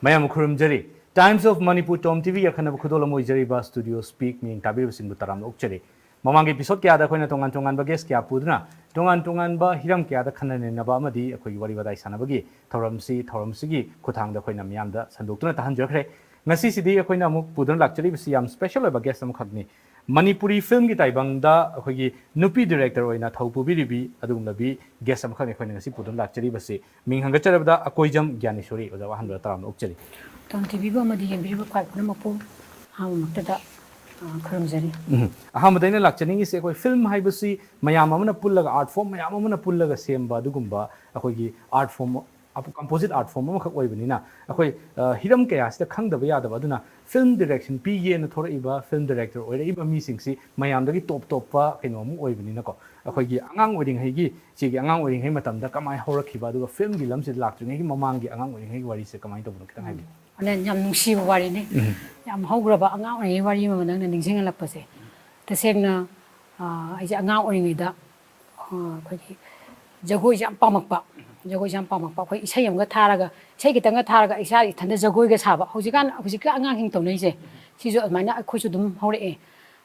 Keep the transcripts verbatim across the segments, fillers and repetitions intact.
ꯃꯌꯥꯝ ꯈꯨꯔꯨꯝꯖꯔꯤ꯫ Times of Manipur Tom T ꯚꯤꯒꯤ ꯑꯈꯟꯅꯕ ꯈꯨꯗꯣꯜ ꯑꯃ ꯑꯣꯏꯖꯔꯤꯕ Studio Speak ꯃꯤꯠꯌꯦꯡ ꯇꯥꯕꯤꯔꯤꯕꯁꯤꯡꯕꯨ ꯇꯔꯥꯝꯅ ꯑꯣꯛꯆꯔꯤ꯫ ꯃꯃꯥꯡꯒꯤ episode ꯀꯌꯥꯗ ꯑꯩꯈꯣꯏꯅ ꯇꯣꯉꯥꯟ ꯇꯣꯉꯥꯟꯕ guest ꯀꯌꯥ ꯄꯨꯗꯨꯅ ꯇꯣꯉꯥꯟ ꯇꯣꯉꯥꯟꯕ ꯍꯤꯔꯝ ꯀꯌꯥꯗ ꯈꯟꯅ ꯅꯩꯅꯕ ꯑꯃꯗꯤ ꯑꯩꯈꯣꯏꯒꯤ ꯋꯥꯔꯤ ꯋꯥꯇꯥꯏ ꯁꯥꯟꯅꯕꯒꯤ ꯊꯧꯔꯝꯁꯤ, ꯊꯧꯔꯝꯁꯤꯒꯤ ꯈꯨꯠꯊꯥꯡꯗ ꯑꯩꯈꯣꯏꯅ ꯃꯤꯌꯥꯝꯗ ꯁꯟꯗꯣꯛꯇꯨꯅ ꯇꯥꯍꯟꯖꯈ꯭ꯔꯦ꯫ ꯉꯁꯤꯁꯤꯗꯤ ꯑꯩꯈꯣꯏꯅ ꯑꯃꯨꯛ ꯄꯨꯗꯨꯅ ꯂꯥꯛꯆꯔꯤꯕꯁꯤ ꯌꯥꯝ special ꯑꯣꯏꯕ guest ꯑꯃꯈꯛꯅꯤ꯫ ꯃꯅꯤꯄꯨꯔꯤ filmꯒꯤ ꯇꯥꯏꯕꯪꯗ ꯑꯩꯈꯣꯏꯒꯤ ꯅꯨꯄꯤ director ꯑꯣꯏꯅ ꯊꯧ ꯄꯨꯕꯤꯔꯤꯕꯤ ꯑꯗꯨꯒꯨꯝꯂꯕꯤ guest ꯑꯃꯈꯛꯅꯤ ꯑꯩꯈꯣꯏꯅ ꯉꯁꯤ ꯄꯨꯗꯨꯅ ꯂꯥꯛꯆꯔꯤꯕꯁꯤ꯫ ꯃꯤꯡ ꯍꯪꯒꯠꯆꯔꯕꯗ ꯑꯀꯣꯏꯖꯝ ꯒ꯭ꯌꯥꯅꯦꯁꯣꯔꯤ꯫ ꯑꯣꯖꯥ, ꯑꯍꯥꯟꯕꯗ ꯇꯔꯥꯝꯅ ꯑꯣꯛꯆꯔꯤ꯫ ꯇꯣꯝ ꯇꯤ ꯚꯤꯕꯨ ꯑꯃꯗꯤ ꯌꯦꯡꯕꯤꯔꯤꯕ ꯈ꯭ꯋꯥꯏ ꯄꯨꯝꯅꯃꯛꯄꯨ ꯑꯍꯥꯟꯕꯃꯛꯇꯗ, ꯑ, ꯈꯨꯔꯨꯝꯖꯔꯤ꯫ ꯎꯝ꯫ ꯑꯍꯥꯟꯕꯗ ꯑꯩꯅ ꯂꯥꯛꯆꯅꯤꯡꯉꯤꯁꯦ, ꯑꯩꯈꯣꯏ film ꯍꯥꯏꯕꯁꯤ ꯃꯌꯥꯝ ꯑꯃꯅ ꯄꯨꯜꯂꯒ, art form ꯃꯌꯥꯝ ꯑꯃꯅ ꯄꯨꯜꯂꯒ ꯁꯦꯝꯕ ꯑꯗꯨꯒꯨꯝꯕ ꯑꯩꯈꯣꯏꯒꯤ art form, composite art form ꯑꯃꯈꯛ ꯑꯣꯏꯕꯅꯤꯅ, ꯑꯩꯈꯣꯏ, ꯑ, ꯍꯤꯔꯝ ꯀꯌꯥꯁꯤꯗ ꯈꯪꯗꯕ ꯌꯥꯗꯕ꯫ ꯑꯗꯨꯅ film direction ꯄꯤꯒꯦꯅ ꯊꯣꯔꯛꯏꯕ, film director ꯑꯣꯏꯔꯛꯏꯕ ꯃꯤꯁꯤꯡꯁꯤ ꯃꯌꯥꯝꯗꯒꯤ top ꯇꯣꯞꯄ ꯀꯩꯅꯣ ꯑꯃ ꯑꯣꯏꯕꯅꯤꯅꯀꯣ, ꯑꯩꯈꯣꯏꯒꯤ ꯑꯉꯥꯡ ꯑꯣꯏꯔꯤꯉꯩꯒꯤ, ꯏꯆꯦꯒꯤ ꯑꯉꯥꯡ ꯑꯣꯏꯔꯤꯉꯩ ꯃꯇꯝꯗ ꯀꯃꯥꯏꯅ ꯍꯧꯔꯛꯈꯤꯕ, ꯑꯗꯨꯒ filmꯒꯤ ꯂꯝꯁꯤꯗ ꯂꯥꯛꯇ꯭ꯔꯤꯉꯩꯒꯤ ꯃꯃꯥꯡꯒꯤ ꯑꯉꯥꯡ ꯑꯣꯏꯔꯤꯉꯩꯒꯤ ꯋꯥꯔꯤꯁꯦ ꯀꯃꯥꯏꯅ ꯇꯧꯕꯅꯣ ꯈꯤꯇꯪ ꯍꯥꯏꯕꯤꯌꯨ꯫ ꯑꯗꯨꯅ ꯌꯥꯝ ꯅꯨꯡꯁꯤꯕ ꯋꯥꯔꯤꯅꯤ꯫ ꯎꯝ꯫ ꯌꯥꯝ ꯍꯧꯈ꯭ꯔꯕ ꯑꯉꯥꯡ ꯑꯣꯏꯔꯤꯉꯩ ꯋꯥꯔꯤ ꯑꯃ ꯅꯪꯅ ꯅꯤꯡꯁꯤꯡꯍꯜꯂꯛꯄꯁꯦ꯫ ꯇꯁꯦꯡꯅ, ꯑ, ꯑꯩꯁꯦ ꯑꯉꯥꯡ ꯑꯣꯏꯔꯤꯉꯩꯗ, ꯑ, ꯑꯩꯈꯣꯏꯒꯤ ꯖꯒꯣꯏꯁꯦ ꯌꯥꯝ ꯄꯥꯝꯃꯛꯄ꯫ ꯖꯒꯣꯏꯁꯦ ꯌꯥꯝ ꯄꯥꯝꯃꯛꯄ꯫ ꯑꯩꯈꯣꯏ ꯏꯁꯩ ꯑꯃꯒ ꯊꯥꯔꯒ, ꯏꯁꯩ ꯈꯤꯇꯪꯒ ꯊꯥꯔꯒ ꯏꯁꯥ ꯏꯊꯟꯇ ꯖꯒꯣꯏꯒ ꯁꯥꯕ꯫ ꯍꯧꯖꯤꯛꯀꯥꯟ, ꯍꯧꯖꯤꯛꯀꯤ ꯑꯉꯥꯡꯁꯤꯡ ꯇꯧꯅꯩꯁꯦ, ꯁꯤꯁꯨ ꯑꯗꯨꯃꯥꯏꯅ ꯑꯩꯈꯣꯏꯁꯨ ꯑꯗꯨꯝ ꯍꯧꯔꯛꯑꯦ꯫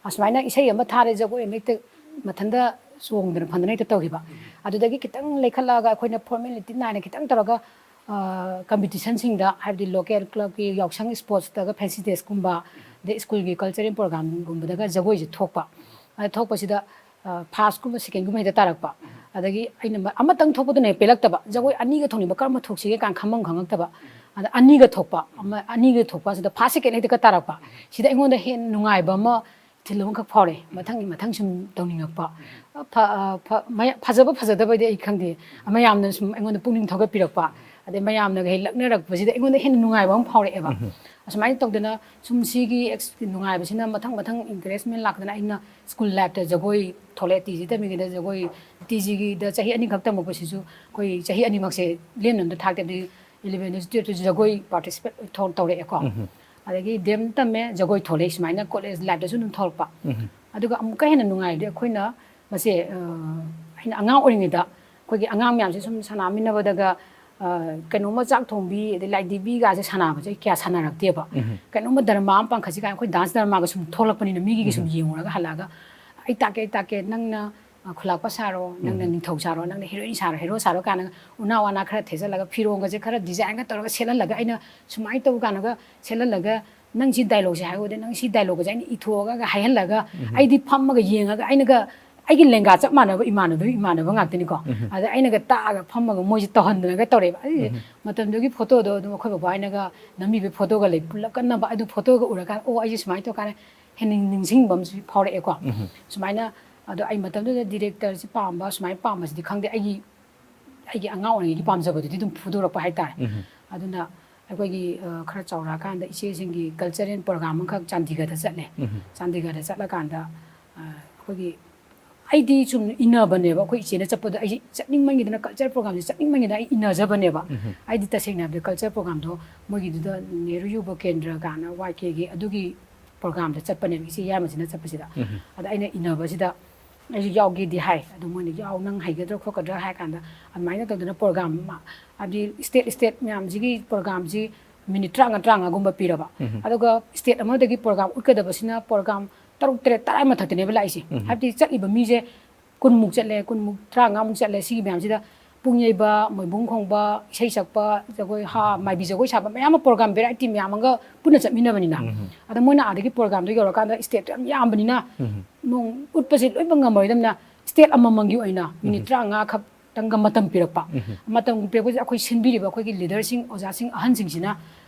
ꯑꯁꯨꯃꯥꯏꯅ ꯏꯁꯩ ꯑꯃ ꯊꯥꯔꯦ, ꯖꯒꯣꯏ ꯑꯃ ꯍꯦꯛꯇ ꯃꯊꯟꯇ ꯆꯣꯡꯗꯅ ꯐꯟꯗꯅ ꯍꯦꯛꯇ ꯇꯧꯈꯤꯕ꯫ ꯑꯗꯨꯗꯒꯤ ꯈꯤꯇꯪ ꯂꯩꯈꯠꯂꯛꯑꯒ ꯑꯩꯈꯣꯏꯅ formality ꯅꯥꯏꯅ ꯈꯤꯇꯪ ꯇꯧꯔꯒ, ꯑ, competitionꯁꯤꯡꯗ, ꯍꯥꯏꯕꯗꯤ local clubꯀꯤ ꯌꯥꯎꯁꯪ sportsꯇꯒ fancy dressꯀꯨꯝꯕ, ꯑꯗꯩ schoolꯒꯤ cultural programꯒꯨꯝꯕꯗꯒ ꯖꯒꯣꯏꯁꯦ ꯊꯣꯛꯄ꯫ ꯑꯗ ꯊꯣꯛꯄꯁꯤꯗ, ꯑ, firstꯀꯨꯝꯕ secondꯒꯨꯝꯕ ꯍꯦꯛꯇ ꯇꯥꯔꯛꯄ꯫ ꯑꯗꯒꯤ ꯑꯩꯅ ꯃ-, ꯑꯃꯇꯪ ꯊꯣꯛꯄꯗꯨꯅ ꯍꯦꯛ ꯄꯦꯜꯂꯛꯇꯕ, ꯖꯒꯣꯏ ꯑꯅꯤꯒ ꯊꯣꯛꯅꯤꯡꯕ, ꯀꯔꯝꯕ ꯊꯣꯛꯁꯤꯒꯦ ꯀꯥꯏꯅ ꯈꯟꯐꯝ ꯈꯪꯉꯛꯇꯕ꯫ ꯑꯗ ꯑꯅꯤꯒ ꯊꯣꯛꯄ, ꯑꯃ, ꯑꯅꯤꯒ ꯊꯣꯛꯄ ꯑꯁꯤꯗ first second ꯍꯦꯛꯇ ꯇꯥꯔꯛꯄ꯫ ꯁꯤꯗ ꯑꯩꯉꯣꯟꯗ ꯍꯦꯟꯅ ꯅꯨꯡꯉꯥꯏꯕ ꯑꯃ ꯊꯤꯜ ꯑꯃꯈꯛ ꯐꯥꯎꯔꯛꯑꯦ꯫ ꯃꯊꯪꯒꯤ ꯃꯊꯪ ꯁꯨꯝ ꯇꯧꯅꯤꯡꯉꯛꯄ꯫ ꯐ-, ꯑ, ꯐ-, ꯃꯌꯥ-, ꯐꯖꯕ ꯐꯖꯗꯕꯩꯗꯤ ꯑꯩ ꯈꯪꯗꯦ꯫ ꯃꯌꯥꯝꯅ ꯁꯨꯝ ꯑꯩꯉꯣꯟꯗ ꯄꯨꯛꯅꯤꯡ ꯊꯧꯒꯠꯄꯤꯔꯛꯄ, ꯑꯗꯩ ꯃꯌꯥꯝꯅꯒ ꯍꯦꯛ ꯂꯛꯅꯔꯛꯄꯁꯤꯗ ꯑꯩꯉꯣꯟꯗ ꯍꯦꯟꯅ ꯅꯨꯡꯉꯥꯏꯕ ꯑꯃ ꯐꯥꯎꯔꯛꯑꯦꯕ꯫ ꯎꯝ꯫ ꯑꯁꯨꯃꯥꯏꯅ ꯇꯧꯗꯅ ꯁꯨꯝ ꯁꯤꯒꯤ ꯑꯦꯛꯁ-, ꯅꯨꯡꯉꯥꯏꯕꯁꯤꯅ ꯃꯊꯪ ꯃꯊꯪ encouragement ꯂꯥꯛꯇꯅ ꯑꯩꯅ school lifeꯇ ꯖꯒꯣꯏ ꯊꯣꯛꯂꯛꯑꯦ, ꯇꯤ ꯖꯤ ꯇꯝꯃꯤꯉꯩꯗ ꯖꯒꯣꯏ, ꯇꯤ ꯖꯤꯒꯤꯗ ꯆꯍꯤ ꯑꯅꯤꯈꯛ ꯇꯝꯃꯛꯄꯁꯤꯁꯨ ꯑꯩꯈꯣꯏ ꯆꯍꯤ ꯑꯅꯤꯃꯛꯁꯦ ꯂꯦꯝꯅ ꯑꯝꯇ ꯊꯥꯛꯇꯦ꯫ ꯑꯗꯩ elevenꯗꯁꯨ twelveꯇꯁꯨ ꯖꯒꯣꯏ participate ꯊꯣ-, ꯇꯧꯔꯛꯑꯦꯀꯣ꯫ ꯎꯝ꯫ ꯑꯗꯒꯤ ꯗꯤ ꯑꯦꯝ ꯇꯝꯃꯦ, ꯖꯒꯣꯏ ꯊꯣꯛꯂꯛꯑꯦ꯫ ꯁꯨꯃꯥꯏꯅ college lifeꯇꯁꯨ ꯑꯗꯨꯝ ꯊꯣꯛꯂꯛꯄ꯫ ꯎꯝ꯫ ꯑꯗꯨꯒ ꯑꯃꯨꯛꯀ ꯍꯦꯟꯅ ꯅꯨꯡꯉꯥꯏꯔꯗꯤ ꯑꯩꯈꯣꯏꯅ ꯃꯁꯦ, ꯑ, ꯑꯩꯅ ꯑꯉꯥꯡ ꯑꯣꯏꯔꯤꯉꯩꯗ ꯑꯩꯈꯣꯏꯒꯤ ꯑꯉꯥꯡ ꯃꯌꯥꯝꯁꯦ ꯁꯨꯝ ꯁꯥꯟꯅꯃꯤꯟꯅꯕꯗꯒ, ꯑ, ꯀꯩꯅꯣꯝꯃ ꯆꯥꯛ ꯊꯣꯡꯕꯤ, ꯑꯗꯩ ꯂꯥꯏꯙꯤꯕꯤꯒꯥꯁꯦ ꯁꯥꯟꯅꯕꯁꯦ ꯑꯩ ꯀꯌꯥ ꯁꯥꯟꯅꯔꯛꯇꯦꯕ꯫ ꯎꯝ꯫ ꯀꯩꯅꯣꯝꯃ ꯗ꯭ꯔꯃꯥ ꯑꯃ ꯄꯥꯡꯈꯠꯁꯤ ꯀꯥꯏꯅ ꯑꯩꯈꯣꯏ dance ꯗ꯭ꯔꯃꯥꯒ ꯁꯨꯝ ꯊꯣꯛꯂꯛꯄꯅꯤꯅ ꯃꯤꯒꯤ ꯁꯨꯝ ꯎꯝ꯫ ꯌꯦꯡꯉꯨꯔꯒ ꯍꯜꯂꯛꯑꯒ "ꯑꯩ ꯇꯥꯛꯀꯦ, ꯑꯩ ꯇꯥꯛꯀꯦ, ꯅꯪꯅ, ꯑ, ꯈꯨꯂꯥꯛꯄ ꯁꯥꯔꯣ, ꯅꯪꯅ ꯎꯝ꯫ ꯅꯤꯡꯊꯧ ꯁꯥꯔꯣ, ꯅꯪꯅ heroine ꯁꯥꯔꯣ, hero ꯁꯥꯔꯣ" ꯀꯥꯏꯅꯒ ꯎꯅꯥ ꯋꯥꯅꯥ ꯈꯔ ꯊꯦꯠꯆꯜꯂꯒ ꯐꯤꯔꯣꯟꯒꯁꯦ ꯈꯔ designꯒ ꯇꯧꯔꯒ ꯁꯦꯠꯍꯜꯂꯒ ꯑꯩꯅ ꯁꯨꯃꯥꯏꯅ ꯇꯧ ꯀꯥꯏꯅꯒ ꯁꯦꯠꯍꯜꯂꯒ "ꯅꯪ ꯁꯤ dialogueꯁꯦ ꯍꯥꯏꯌꯨꯗ, ꯅꯪ ꯁꯤ dialogueꯒꯁꯦ" ꯑꯩꯅ ꯏꯊꯣꯛꯑꯒ ꯍꯥꯏꯍꯜꯂꯒ ꯎꯝ꯫ ꯑꯩꯗꯤ ꯐꯝꯃꯒ ꯌꯦꯡꯉꯒ ꯑꯩꯅꯒ ꯑꯩꯒꯤ ꯂꯦꯡꯒꯥ ꯆꯞ ꯃꯥꯟꯅꯕ ꯏꯃꯥꯟꯅꯕꯤ ꯏꯃꯥꯟꯅꯕ ꯉꯥꯛꯇꯅꯤꯀꯣ꯫ ꯎꯝ꯫ ꯑꯗ ꯑꯩꯅꯒ ꯇꯥꯛꯑꯒ ꯐꯝꯃꯒ ꯃꯣꯏꯁꯦ ꯇꯧꯍꯟꯗꯅꯒ ꯇꯧꯔꯛꯑꯦꯕ꯫ ꯑꯩ ꯎꯝ꯫ ꯃꯇꯝꯗꯨꯒꯤ photoꯗꯣ ꯑꯗꯨꯝ ꯑꯩꯈꯣꯏ ꯕꯕꯥ ꯍꯣꯏꯅꯒ ꯅꯝꯕꯤꯕ photoꯒ ꯂꯩ, ꯄꯨꯂꯞꯀ ꯅꯝꯕ꯫ ꯑꯗꯨ photoꯒ ꯎꯔꯀꯥꯟꯗ "ꯑꯣ, ꯑꯩꯁꯦ ꯁꯨꯃꯥꯏꯅ ꯇꯧꯔꯀꯥꯟꯗ" ꯍꯦꯟꯅ ꯅꯤꯡꯁꯤꯡꯕ ꯑꯃꯁꯨ ꯐꯥꯎꯔꯛꯑꯦꯀꯣ꯫ ꯎꯝ꯫ ꯁꯨꯃꯥꯏꯅ, ꯑꯗꯣ ꯑꯩ ꯃꯇꯝꯗꯨꯗ directorꯁꯤ ꯄꯥꯝꯕ, ꯁꯨꯃꯥꯏꯅ ꯄꯥꯝꯕꯁꯤꯗꯤ ꯈꯪꯗꯦ, ꯑꯩꯒꯤ, ꯑꯩꯒꯤ ꯑꯉꯥꯡ ꯑꯣꯏꯔꯤꯉꯩꯒꯤ ꯄꯥꯝꯖꯕꯗꯨꯗꯤ ꯑꯗꯨꯝ ꯐꯨꯗꯣꯔꯛꯄ ꯍꯥꯏꯇꯥꯔꯦ꯫ ꯎꯝ꯫ ꯑꯗꯨꯅ ꯑꯩꯈꯣꯏꯒꯤ, ꯑ, ꯈꯔ ꯆꯥꯎꯔꯛꯑꯀꯥꯟꯗ ꯏꯆꯦꯁꯤꯡꯒꯤ cultural program ꯑꯃꯈꯛ ꯆꯥꯟꯗꯤꯒꯔꯗ ꯆꯠꯂꯦ꯫ ꯎꯝ꯫ ꯆꯥꯟꯗꯤꯒꯔꯗ ꯆꯠꯂꯀꯥꯟꯗ, ꯑ, ꯑꯩꯈꯣꯏꯒꯤ, ꯑꯩꯗꯤ ꯁꯨꯝ ꯏꯟꯅꯕꯅꯦꯕ, ꯑꯩꯈꯣꯏ ꯏꯆꯦꯅ ꯆꯠꯄꯗꯣ ꯑꯩꯁꯦ ꯆꯠꯅꯤꯡꯃꯟꯒꯤꯗꯅ, cultural programꯁꯦ ꯆꯠꯅꯤꯡꯃꯟꯒꯤꯗꯅ ꯑꯩ ꯏꯟꯅꯖꯕꯅꯦꯕ꯫ ꯎꯝ꯫ ꯑꯩꯗꯤ ꯇꯁꯦꯡꯅ ꯍꯥꯏꯕꯗ cultural programꯗꯣ ꯃꯣꯏꯒꯤꯗꯨꯗ ꯅꯦꯍꯔꯨ ꯌꯨꯕ ꯀꯦꯟꯗ꯭ꯔ ꯀꯥꯏꯅ Y K Gꯒꯤ ꯑꯗꯨꯒꯤ programꯗ ꯆꯠꯄꯅꯦꯕ, ꯏꯆꯦ ꯌꯥꯏꯃꯁꯤꯅ ꯆꯠꯄꯁꯤꯗ꯫ ꯎꯝ꯫ ꯑꯗ ꯑꯩꯅ ꯏꯟꯅꯕꯁꯤꯗ ꯑꯩꯁꯨ ꯌꯥꯎꯒꯦꯗꯤ ꯍꯥꯏ, ꯑꯗꯣ ꯃꯣꯏꯅ "ꯌꯥꯎ, ꯅꯪ ꯍꯩꯒꯗ꯭ꯔꯥ ꯈꯣꯠꯀꯗ꯭ꯔꯥ?" ꯍꯥꯏ ꯀꯥꯟꯗ ꯑꯗꯨꯃꯥꯏꯅ ꯇꯧꯗꯅ program ꯑꯃ, ꯍꯥꯏꯕꯗꯤ state state ꯃꯌꯥꯝꯁꯤꯒꯤ programꯁꯤ minute ꯇꯔꯥꯃꯉꯥ ꯇꯔꯥꯃꯉꯥꯒꯨꯝꯕ ꯄꯤꯔꯕ꯫ ꯎꯝ꯫ ꯑꯗꯨꯒ state ꯑꯃꯗꯒꯤ program ꯎꯠꯀꯗꯕꯁꯤꯅ program ꯇꯔꯨꯛ, ꯇꯔꯦꯠ, ꯇꯔꯥ ꯃꯊꯛꯇꯅꯦꯕ ꯂꯥꯛꯏꯁꯦ꯫ ꯎꯝ꯫ ꯍꯥꯏꯕꯗꯤ ꯆꯠꯂꯤꯕ ꯃꯤꯁꯦ ꯀꯨꯟꯃꯨꯛ ꯆꯠꯂꯦ, ꯀꯨꯟꯃꯨꯛ, ꯇꯔꯥꯃꯉꯥꯃꯨꯛ ꯆꯠꯂꯦ꯫ ꯁꯤꯒꯤ ꯃꯌꯥꯝꯁꯤꯗ ꯄꯨꯡ ꯌꯩꯕ, ꯃꯣꯏꯕꯨꯡ ꯈꯣꯡꯕ, ꯏꯁꯩ ꯁꯛꯄ, ꯖꯒꯣꯏ, ꯍꯥ, ꯃꯥꯏꯕꯤ ꯖꯒꯣꯏ ꯁꯥꯕ ꯃꯌꯥꯝ ꯑꯃ, program variety ꯃꯌꯥꯝ ꯑꯃꯒ ꯄꯨꯟꯅ ꯆꯠꯃꯤꯟꯅꯕꯅꯤꯅ꯫ ꯎꯝ꯫ ꯑꯗ ꯃꯣꯏꯅ ꯑꯥꯗꯒꯤ programꯗꯣ ꯌꯧꯔꯀꯥꯟꯗ stateꯇꯣ ꯌꯥꯝ ꯌꯥꯝꯕꯅꯤꯅ ꯎꯝ꯫ ꯅꯣꯡ ꯎꯠꯄꯁꯦ ꯂꯣꯏꯅꯃꯛ ꯉꯝꯃꯔꯣꯏꯗꯕꯅꯤꯅ state ꯑꯃꯃꯝꯒꯤ ꯑꯣꯏꯅ minute ꯎꯝ꯫ ꯇꯔꯥꯃꯉꯥ ꯈꯛꯇꯪꯒ ꯃꯇꯝ ꯄꯤꯔꯛꯄ꯫ ꯎꯝ꯫ ꯃꯇꯝ ꯄꯤꯔꯛꯄꯁꯦ ꯑꯩꯈꯣꯏ ꯁꯤꯟꯕꯤꯔꯤꯕ ꯑꯩꯈꯣꯏꯒꯤ leaderꯁꯤꯡ, ꯑꯣꯖꯥꯁꯤꯡ, ꯑꯍꯟꯁꯤꯡꯁꯤꯅ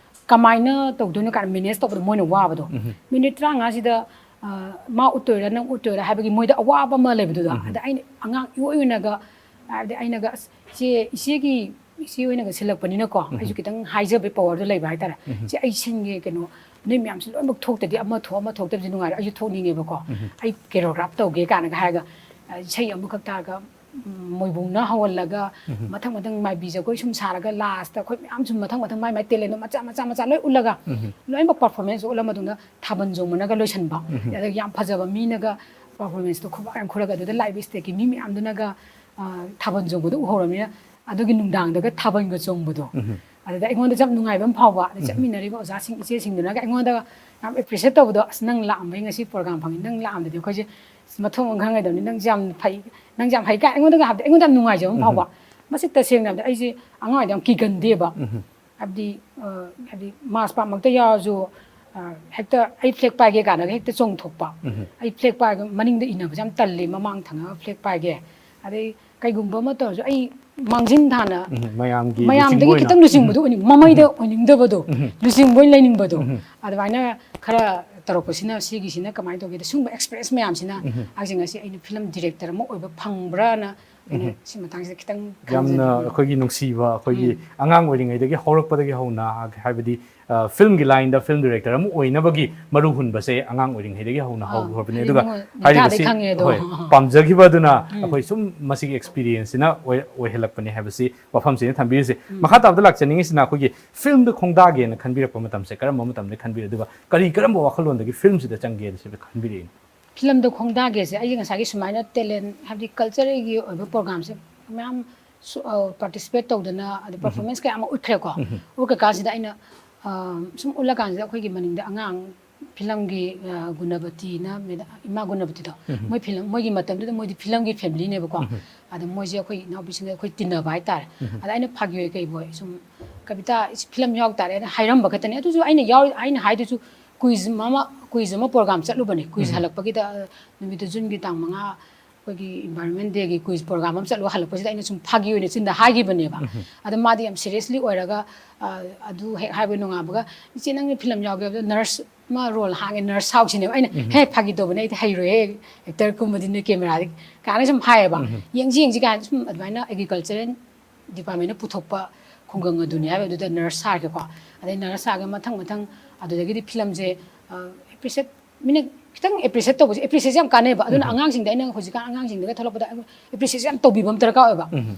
ꯀꯃꯥꯏꯅ ꯇꯧꯗꯣꯏꯅꯣ ꯀꯥꯏꯅ manage ꯇꯧꯕꯗ ꯃꯣꯏꯅ ꯋꯥꯕꯗꯣ꯫ ꯎꯝ꯫ Minute ꯇꯔꯥꯃꯉꯥꯁꯤꯗ, ꯑ, ꯃꯥ ꯎꯠꯇꯣꯏꯔꯥ ꯅꯪ ꯎꯠꯇꯣꯏꯔꯥ ꯍꯥꯏꯕꯒꯤ ꯃꯣꯏꯗ ꯑꯋꯥꯕ ꯑꯃ ꯂꯩꯕꯗꯨꯗ꯫ ꯎꯝ꯫ ꯑꯗ ꯑꯩꯅ ꯑꯉꯥꯡ ꯏꯑꯣꯏ ꯑꯣꯏꯅꯒ, ꯍꯥꯏꯕꯗꯤ ꯑꯩꯅꯒ, "ꯑꯁ, ꯏꯆꯦ, ꯏꯆꯦꯒꯤ, ꯏꯆꯦ ꯑꯣꯏꯅꯒ ꯁꯤꯜꯂꯛꯄꯅꯤꯅꯀꯣ", ꯎꯝ꯫ ꯑꯩꯁꯨ ꯈꯤꯇꯪ ꯍꯥꯏꯖꯕꯒꯤ powerꯗꯣ ꯂꯩꯕ ꯍꯥꯏꯇꯥꯔꯦ꯫ ꯎꯝ꯫ "ꯏꯆꯦ, ꯑꯩ ꯁꯤꯟꯒꯦ, ꯀꯩꯅꯣ, ꯅꯣꯏ ꯃꯌꯥꯝꯁꯤ ꯂꯣꯏꯅꯃꯛ ꯊꯣꯛꯇꯗꯤ ꯑꯃ ꯊꯣꯛ ꯑꯃ ꯊꯣꯛꯇꯕꯁꯤ ꯅꯨꯡꯉꯥꯏꯔꯣꯏ, ꯑꯩꯁꯨ ꯊꯣꯛꯅꯤꯡꯉꯦꯕꯀꯣ, ꯎꯝ꯫ ꯑꯩ choreograph ꯇꯧꯒꯦ" ꯀꯥꯏꯅꯒ ꯍꯥꯏꯔꯒ, ꯑ, ꯏꯁꯩ ꯑꯃꯈꯛ ꯇꯥꯔꯒ, ꯎꯝ, ꯃꯣꯏꯕꯨꯡꯅ ꯍꯧꯍꯜꯂꯒ, ꯎꯝ꯫ ꯃꯊꯪ ꯃꯊꯪ ꯃꯥꯏꯕꯤ ꯖꯒꯣꯏ ꯁꯨꯝ ꯁꯥꯔꯒ, lastꯇ ꯑꯩꯈꯣꯏ ꯃꯌꯥꯝ ꯁꯨꯝ ꯃꯊꯪ ꯃꯊꯪ ꯃꯥꯏ ꯃꯥꯏ talentꯗꯣ ꯃꯆꯥ ꯃꯆꯥ ꯃꯆꯥ ꯂꯣꯏ ꯎꯠꯂꯒ, ꯎꯝ꯫ ꯂꯣꯏꯅꯃꯛ performance ꯎꯠꯂ ꯃꯇꯨꯡꯗ ꯊꯥꯕꯜ ꯆꯣꯡꯕꯅꯒ ꯂꯣꯏꯁꯤꯟꯕ꯫ ꯎꯝ꯫ ꯑꯗꯒꯤ ꯌꯥꯝ ꯐꯖꯕ ꯃꯤꯅꯒ performanceꯇꯣ ꯈꯨꯕꯥꯛ ꯌꯥꯝ ꯈꯨꯔꯒ, ꯑꯗꯨꯗ ꯂꯥꯛꯏꯕ stateꯀꯤ ꯃꯤ ꯃꯌꯥꯝꯗꯨꯅꯒ, ꯑ, ꯊꯥꯕꯜ ꯆꯣꯡꯕꯗꯣ ꯎꯍꯧꯔꯕꯅꯤꯅ, ꯑꯗꯨꯒꯤ ꯅꯨꯡꯗꯥꯡꯗꯒ ꯊꯥꯕꯜꯒ ꯆꯣꯡꯕꯗꯣ, ꯎꯝ꯫ ꯑꯗꯨꯗ ꯑꯩꯉꯣꯟꯗ ꯌꯥꯝ ꯅꯨꯡꯉꯥꯏꯕ ꯑꯃ ꯐꯥꯎꯕ, ꯑꯗ ꯆꯠꯃꯤꯟꯅꯔꯤꯕ ꯑꯣꯖꯥꯁꯤꯡ ꯏꯆꯦꯁꯤꯡꯗꯨꯅꯒ ꯑꯩꯉꯣꯟꯗ ꯌꯥꯝ ꯑꯦꯄ꯭ꯔꯤꯁꯤꯌꯦꯠ ꯇꯧꯕꯗꯣ, "ꯑꯁ, ꯅꯪ ꯂꯥꯛꯑꯝꯕꯩ ꯉꯁꯤ ꯄ꯭ꯔꯣꯒ꯭ꯔꯥꯝ ꯐꯪꯉꯤ, ꯅꯪ ꯂꯥꯛꯑꯝꯗꯗꯤ ꯑꯩꯈꯣꯏꯁꯦ ꯃꯊꯣꯡ ꯑꯃ ꯈꯪꯉꯣꯏꯗꯕꯅꯤ, ꯅꯪꯁꯦ ꯌꯥꯝ ꯐꯩ, ꯅꯪꯁꯦ ꯌꯥꯝ ꯍꯩ" ꯀꯥꯏ ꯑꯩꯉꯣꯟꯗꯒ ꯍꯥꯏꯕꯗ ꯑꯩꯉꯣꯟꯗ ꯌꯥꯝ ꯅꯨꯡꯉꯥꯏꯖꯕ ꯑꯃ ꯐꯥꯎꯕ꯫ ꯃꯁꯤ ꯇꯁꯦꯡꯅ ꯍꯥꯏꯕꯗ ꯑꯩꯁꯦ ꯑꯉꯥꯡ ꯑꯣꯏꯔꯤꯉꯩꯗ ꯌꯥꯝ ꯀꯤꯒꯟꯗꯦꯕ꯫ ꯎꯝ꯫ ꯍꯥꯏꯕꯗꯤ, ꯑ, ꯍꯥꯏꯗꯤ ꯃꯥꯔꯁ ꯄꯥꯁꯃꯛꯇ ꯌꯥꯎꯔꯁꯨ, ꯑ, ꯍꯦꯛꯇ ꯑꯩ ꯐ꯭ꯂꯦꯛ ꯄꯥꯏꯒꯦ ꯀꯥꯏꯅꯒ ꯍꯦꯛꯇ ꯆꯣꯡꯊꯣꯛꯄ꯫ ꯎꯝ꯫ ꯑꯩ ꯐ꯭ꯂꯦꯛ ꯄꯥꯏꯒ ꯃꯅꯤꯡꯗ ꯏꯟꯅꯕꯁꯦ ꯌꯥꯝ ꯇꯜꯂꯤ, ꯃꯃꯥꯡ ꯊꯪꯉꯒ ꯐ꯭ꯂꯦꯛ ꯄꯥꯏꯒꯦ꯫ ꯑꯗꯩ ꯀꯩꯒꯨꯝꯕ ꯑꯃ ꯇꯧꯔꯁꯨ ꯑꯩ ꯃꯥꯡꯖꯤꯟ ꯊꯥꯅ ꯎꯝ, ꯃꯌꯥꯝꯒꯤ ꯃꯌꯥꯝꯗꯒꯤ ꯂꯨꯆꯤꯡꯕ ꯑꯣꯏꯅ꯫ ꯈꯤꯇꯪ ꯂꯨꯆꯤꯡꯕꯗꯣ ꯑꯣꯏꯅꯤꯡ, ꯃꯃꯩꯗ ꯑꯣꯏꯅꯤꯡꯗꯕꯗꯣ, ꯎꯝ꯫ ꯂꯨꯆꯤꯡꯕ ꯑꯣꯏꯅ ꯂꯩꯅꯤꯡꯕꯗꯣ꯫ ꯎꯝ꯫ ꯑꯗꯨꯃꯥꯏꯅ ꯈꯔ ꯇꯧꯔꯛꯄꯁꯤꯅ, ꯁꯤꯒꯤꯁꯤꯅ ꯀꯃꯥꯏꯅ ꯇꯧꯒꯦꯗ, ꯁꯤꯒꯨꯝꯕ ꯑꯦꯛꯁꯄ꯭ꯔꯦꯁ ꯃꯌꯥꯝꯁꯤꯅ ꯎꯝ꯫ ꯑꯩꯁꯦ ꯉꯁꯤ ꯑꯩꯅ ꯐꯤꯂꯝ ꯗꯤꯔꯦꯛꯇꯔ ꯑꯃ ꯑꯣꯏꯕ ꯐꯪꯕ꯭ꯔꯥꯅ ꯑꯩꯅ ꯎꯝ꯫ ꯁꯤ ꯃꯇꯥꯡꯁꯤꯗ ꯈꯤꯇꯪ ꯌꯥꯝꯅ ꯈꯟꯖꯅꯤꯡꯉꯤ꯫ ꯑꯩꯈꯣꯏꯒꯤ ꯅꯨꯡꯁꯤꯕ, ꯑꯩꯈꯣꯏꯒꯤ ꯎꯝ꯫ ꯑꯉꯥꯡ ꯑꯣꯏꯔꯤꯉꯩꯗꯒꯤ ꯍꯧꯔꯛꯄꯗꯒꯤ ꯍꯧꯅ, ꯍꯥꯏꯕꯗꯤ, ꯑ, ꯐꯤꯂꯝꯒꯤ ꯂꯥꯏꯟꯗ ꯐꯤꯂꯝ ꯗꯤꯔꯦꯛꯇꯔ ꯑꯃ ꯑꯣꯏꯅꯕꯒꯤ ꯃꯔꯨ ꯍꯨꯟꯕꯁꯦ ꯑꯉꯥꯡ ꯑꯣꯏꯔꯤꯉꯩꯗꯒꯤ ꯍꯧꯅ ꯑꯥ, ꯍꯧꯈ꯭ꯔꯕꯅꯦ꯫ ꯍꯥꯏꯗꯤ ꯑꯗꯨꯒ ꯅꯤꯡꯉꯣꯜ-, ꯍꯥꯏꯔꯤꯕꯁꯤ, ꯅꯤꯡꯊꯥꯗꯤ ꯈꯪꯉꯦ ꯑꯗꯣ꯫ ꯍꯣꯏ, ꯄꯥꯝꯖꯈꯤꯕꯗꯨꯅ ꯎꯝ꯫ ꯑꯩꯈꯣꯏ ꯁꯨꯝ ꯃꯁꯤꯒꯤ ꯑꯦꯛꯁꯄꯤꯔꯤꯌꯦꯟꯁꯁꯤꯅ ꯑꯣꯏ-, ꯑꯣꯏꯍꯜꯂꯛꯄꯅꯦ ꯍꯥꯏꯕꯁꯤ ꯋꯥꯐꯝꯁꯤꯅ ꯊꯝꯕꯤꯔꯤꯁꯦ꯫ ꯎꯝ꯫ ꯃꯈꯥ ꯇꯥꯕꯗ ꯂꯥꯛꯆꯅꯤꯡꯉꯤꯁꯤꯅ, ꯑꯩꯈꯣꯏꯒꯤ ꯐꯤꯂꯝꯗ ꯈꯣꯡꯗꯥꯒꯦꯅ ꯈꯟꯕꯤꯔꯛꯄ ꯃꯇꯝꯁꯦ ꯀꯔꯝꯕ ꯃꯇꯝꯗ ꯈꯟꯕꯤꯔꯦ, ꯑꯗꯨꯒ ꯀꯔꯤ ꯀꯔꯝꯕ ꯋꯥꯈꯜꯂꯣꯟꯗꯒꯤ ꯐꯤꯂꯝꯁꯤꯗ ꯆꯪꯒꯦꯅ ꯁꯤꯗ ꯈꯟꯕꯤꯔꯛꯏꯅꯣ? ꯐꯤꯂꯝꯗ ꯈꯣꯡꯗꯥꯒꯦꯁꯦ ꯑꯩꯒꯤ ꯉꯁꯥꯏꯒꯤ ꯁꯨꯃꯥꯏꯅ ꯇꯦꯂꯦꯟ, ꯍꯥꯏꯕꯗꯤ ꯀꯜꯆꯔꯦꯜꯒꯤ ꯑꯣꯏꯕ ꯄ꯭ꯔꯣꯒ꯭ꯔꯥꯝꯁꯦ ꯃꯌꯥꯝ ꯁꯨ-, ꯑ, ꯄꯥꯔꯇꯤꯁꯤꯄꯦꯠ ꯇꯧꯗꯅ, ꯑꯗꯩ ꯄꯔꯐꯣꯔꯃꯦꯟꯁ ꯀꯌꯥ ꯑꯃ ꯎꯠꯈ꯭ꯔꯦꯀꯣ꯫ ꯎꯠꯈ꯭ꯔꯀꯥꯟꯁꯤꯗ ꯑꯩꯅ, ꯑ, ꯁꯨꯝ ꯎꯠꯂꯀꯥꯟꯁꯤꯗ ꯑꯩꯈꯣꯏꯒꯤ ꯃꯅꯤꯡꯗ ꯑꯉꯥꯡ ꯐꯤꯂꯝꯒꯤ, ꯑ, ꯒꯨꯅꯕꯇꯤꯅ, ꯃꯦꯗꯥ-, ꯏꯃꯥ ꯒꯨꯅꯕꯇꯤꯗꯣ, ꯃꯣꯏ ꯐꯤꯂꯝ, ꯃꯣꯏꯒꯤ ꯃꯇꯝꯗꯨꯗ ꯃꯣꯏꯗꯤ ꯐꯤꯂꯝꯒꯤ ꯐꯦꯃꯤꯂꯤꯅꯦꯕꯀꯣ꯫ ꯑꯗ ꯃꯣꯏꯁꯦ ꯑꯩꯈꯣꯏ ꯏꯅꯥꯎꯄꯤꯁꯤꯡꯒ ꯑꯩꯈꯣꯏ ꯇꯤꯟꯅꯕ ꯍꯥꯏꯇꯥꯔꯦ꯫ ꯑꯗ ꯑꯩꯅ ꯐꯥꯒꯤ ꯑꯣꯏ ꯀꯩꯕꯣꯏ ꯁꯨꯝ, "ꯀꯕꯤꯇꯥ, ꯏꯁ, ꯐꯤꯂꯝ ꯌꯥꯎ ꯇꯥꯔꯦꯅ" ꯍꯥꯏꯔꯝꯕ ꯈꯛꯇꯅꯦ꯫ ꯑꯗꯨꯁꯨ ꯑꯩꯅ ꯌꯥꯎ-, ꯑꯩꯅ ꯍꯥꯏꯗꯨꯁꯨ ꯀ꯭ꯋꯤꯖ ꯑꯃ, ꯀ꯭ꯋꯤꯖ ꯑꯃ ꯄ꯭ꯔꯣꯒ꯭ꯔꯥꯝ ꯆꯠꯂꯨꯕꯅꯦ꯫ ꯀ꯭ꯋꯤꯖ ꯍꯜꯂꯛꯄꯒꯤꯗ, ꯑ, ꯅꯨꯃꯤꯠꯇꯨ ꯖꯨꯟꯒꯤ ꯇꯥꯡ ꯃꯉꯥ, ꯑꯩꯈꯣꯏꯒꯤ ꯏꯟꯚꯥꯏꯔꯣꯟꯃꯦꯟ ꯗꯦꯒꯤ ꯀ꯭ꯋꯤꯖ ꯄ꯭ꯔꯣꯒ꯭ꯔꯥꯝ ꯑꯃ ꯆꯠꯂꯨ, ꯍꯜꯂꯛꯄꯁꯤꯗ ꯑꯩꯅ ꯁꯨꯝ ꯐꯥꯒꯤ ꯑꯣꯏꯅ ꯆꯤꯟꯗ ꯍꯥꯏꯈꯤꯕꯅꯦꯕ꯫ ꯑꯗ ꯃꯥꯗꯤ ꯌꯥꯝ ꯁꯤꯔꯤꯌꯁꯂꯤ ꯑꯣꯏꯔꯒ, ꯑ, ꯑꯗꯨ ꯍꯦꯛ ꯍꯥꯏꯕ ꯅꯣꯡꯉꯥꯟꯕꯒ, "ꯏꯆꯦ, ꯅꯪꯅ ꯐꯤꯂꯝ ꯌꯥꯎꯒꯦ ꯍꯥꯏꯕꯗꯣ ꯅꯔꯁ ꯑꯃ ꯔꯣꯜ ꯍꯥꯡꯉꯦ, ꯅꯔꯁ ꯁꯥꯎꯁꯤꯅꯦꯕ"꯫ ꯑꯩꯅ, "ꯍꯦ, ꯐꯥꯒꯤ ꯇꯧꯕꯅꯦ, ꯑꯩꯗꯤ ꯍꯩꯔꯣꯏꯍꯦ, ꯑꯦꯛꯇꯔ ꯀꯨꯝꯕꯗꯤ ꯅꯣꯏ ꯀꯦꯃꯦꯔꯥꯗꯤ" ꯀꯥꯏꯅ ꯁꯨꯝ ꯍꯥꯏꯌꯦꯕ꯫ "ꯌꯦꯡꯁꯤ, ꯌꯦꯡꯁꯤ" ꯀꯥꯏꯅ ꯁꯨꯝ ꯑꯗꯨꯃꯥꯏꯅ ꯑꯦꯒ꯭ꯔꯤꯀꯜꯆꯔꯦꯜ ꯗꯤꯄꯥꯔꯠꯃꯦꯟꯅ ꯄꯨꯊꯣꯛꯄ ꯈꯨꯡꯒꯪ ꯑꯗꯨꯅꯤ ꯍꯥꯏꯕꯗꯨꯗ ꯅꯔꯁ ꯁꯥꯈ꯭ꯔꯦꯀꯣ꯫ ꯑꯗꯩ ꯅꯔꯁ ꯁꯥꯈ꯭ꯔꯦ, ꯃꯊꯪ ꯃꯊꯪ ꯑꯗꯨꯗꯒꯤꯗꯤ ꯐꯤꯂꯝꯁꯦ, ꯑ, ꯑꯦꯄ꯭ꯔꯤꯁꯤꯌꯦꯠ, ꯃꯤꯅ ꯈꯤꯇꯪ ꯑꯦꯄ꯭ꯔꯤꯁꯤꯌꯦꯠ ꯇꯧꯕꯁꯦ, ꯑꯦꯄ꯭ꯔꯤꯁꯤꯌꯦꯠꯁꯦ ꯌꯥꯝ ꯀꯥꯟꯅꯩꯕ꯫ ꯑꯗꯨꯅ ꯑꯉꯥꯡꯁꯤꯡꯗ, ꯑꯩꯅ ꯍꯧꯖꯤꯛꯀꯥꯟ ꯑꯉꯥꯡꯁꯤꯡꯗꯒ ꯊꯣꯛꯂꯛꯄꯗ ꯑꯦꯄ꯭ꯔꯤꯁꯤꯌꯦꯠꯁꯦ ꯌꯥꯝ ꯇꯧꯕꯤꯕ ꯑꯃ ꯗꯔꯀꯥꯔ ꯑꯣꯏꯕ꯫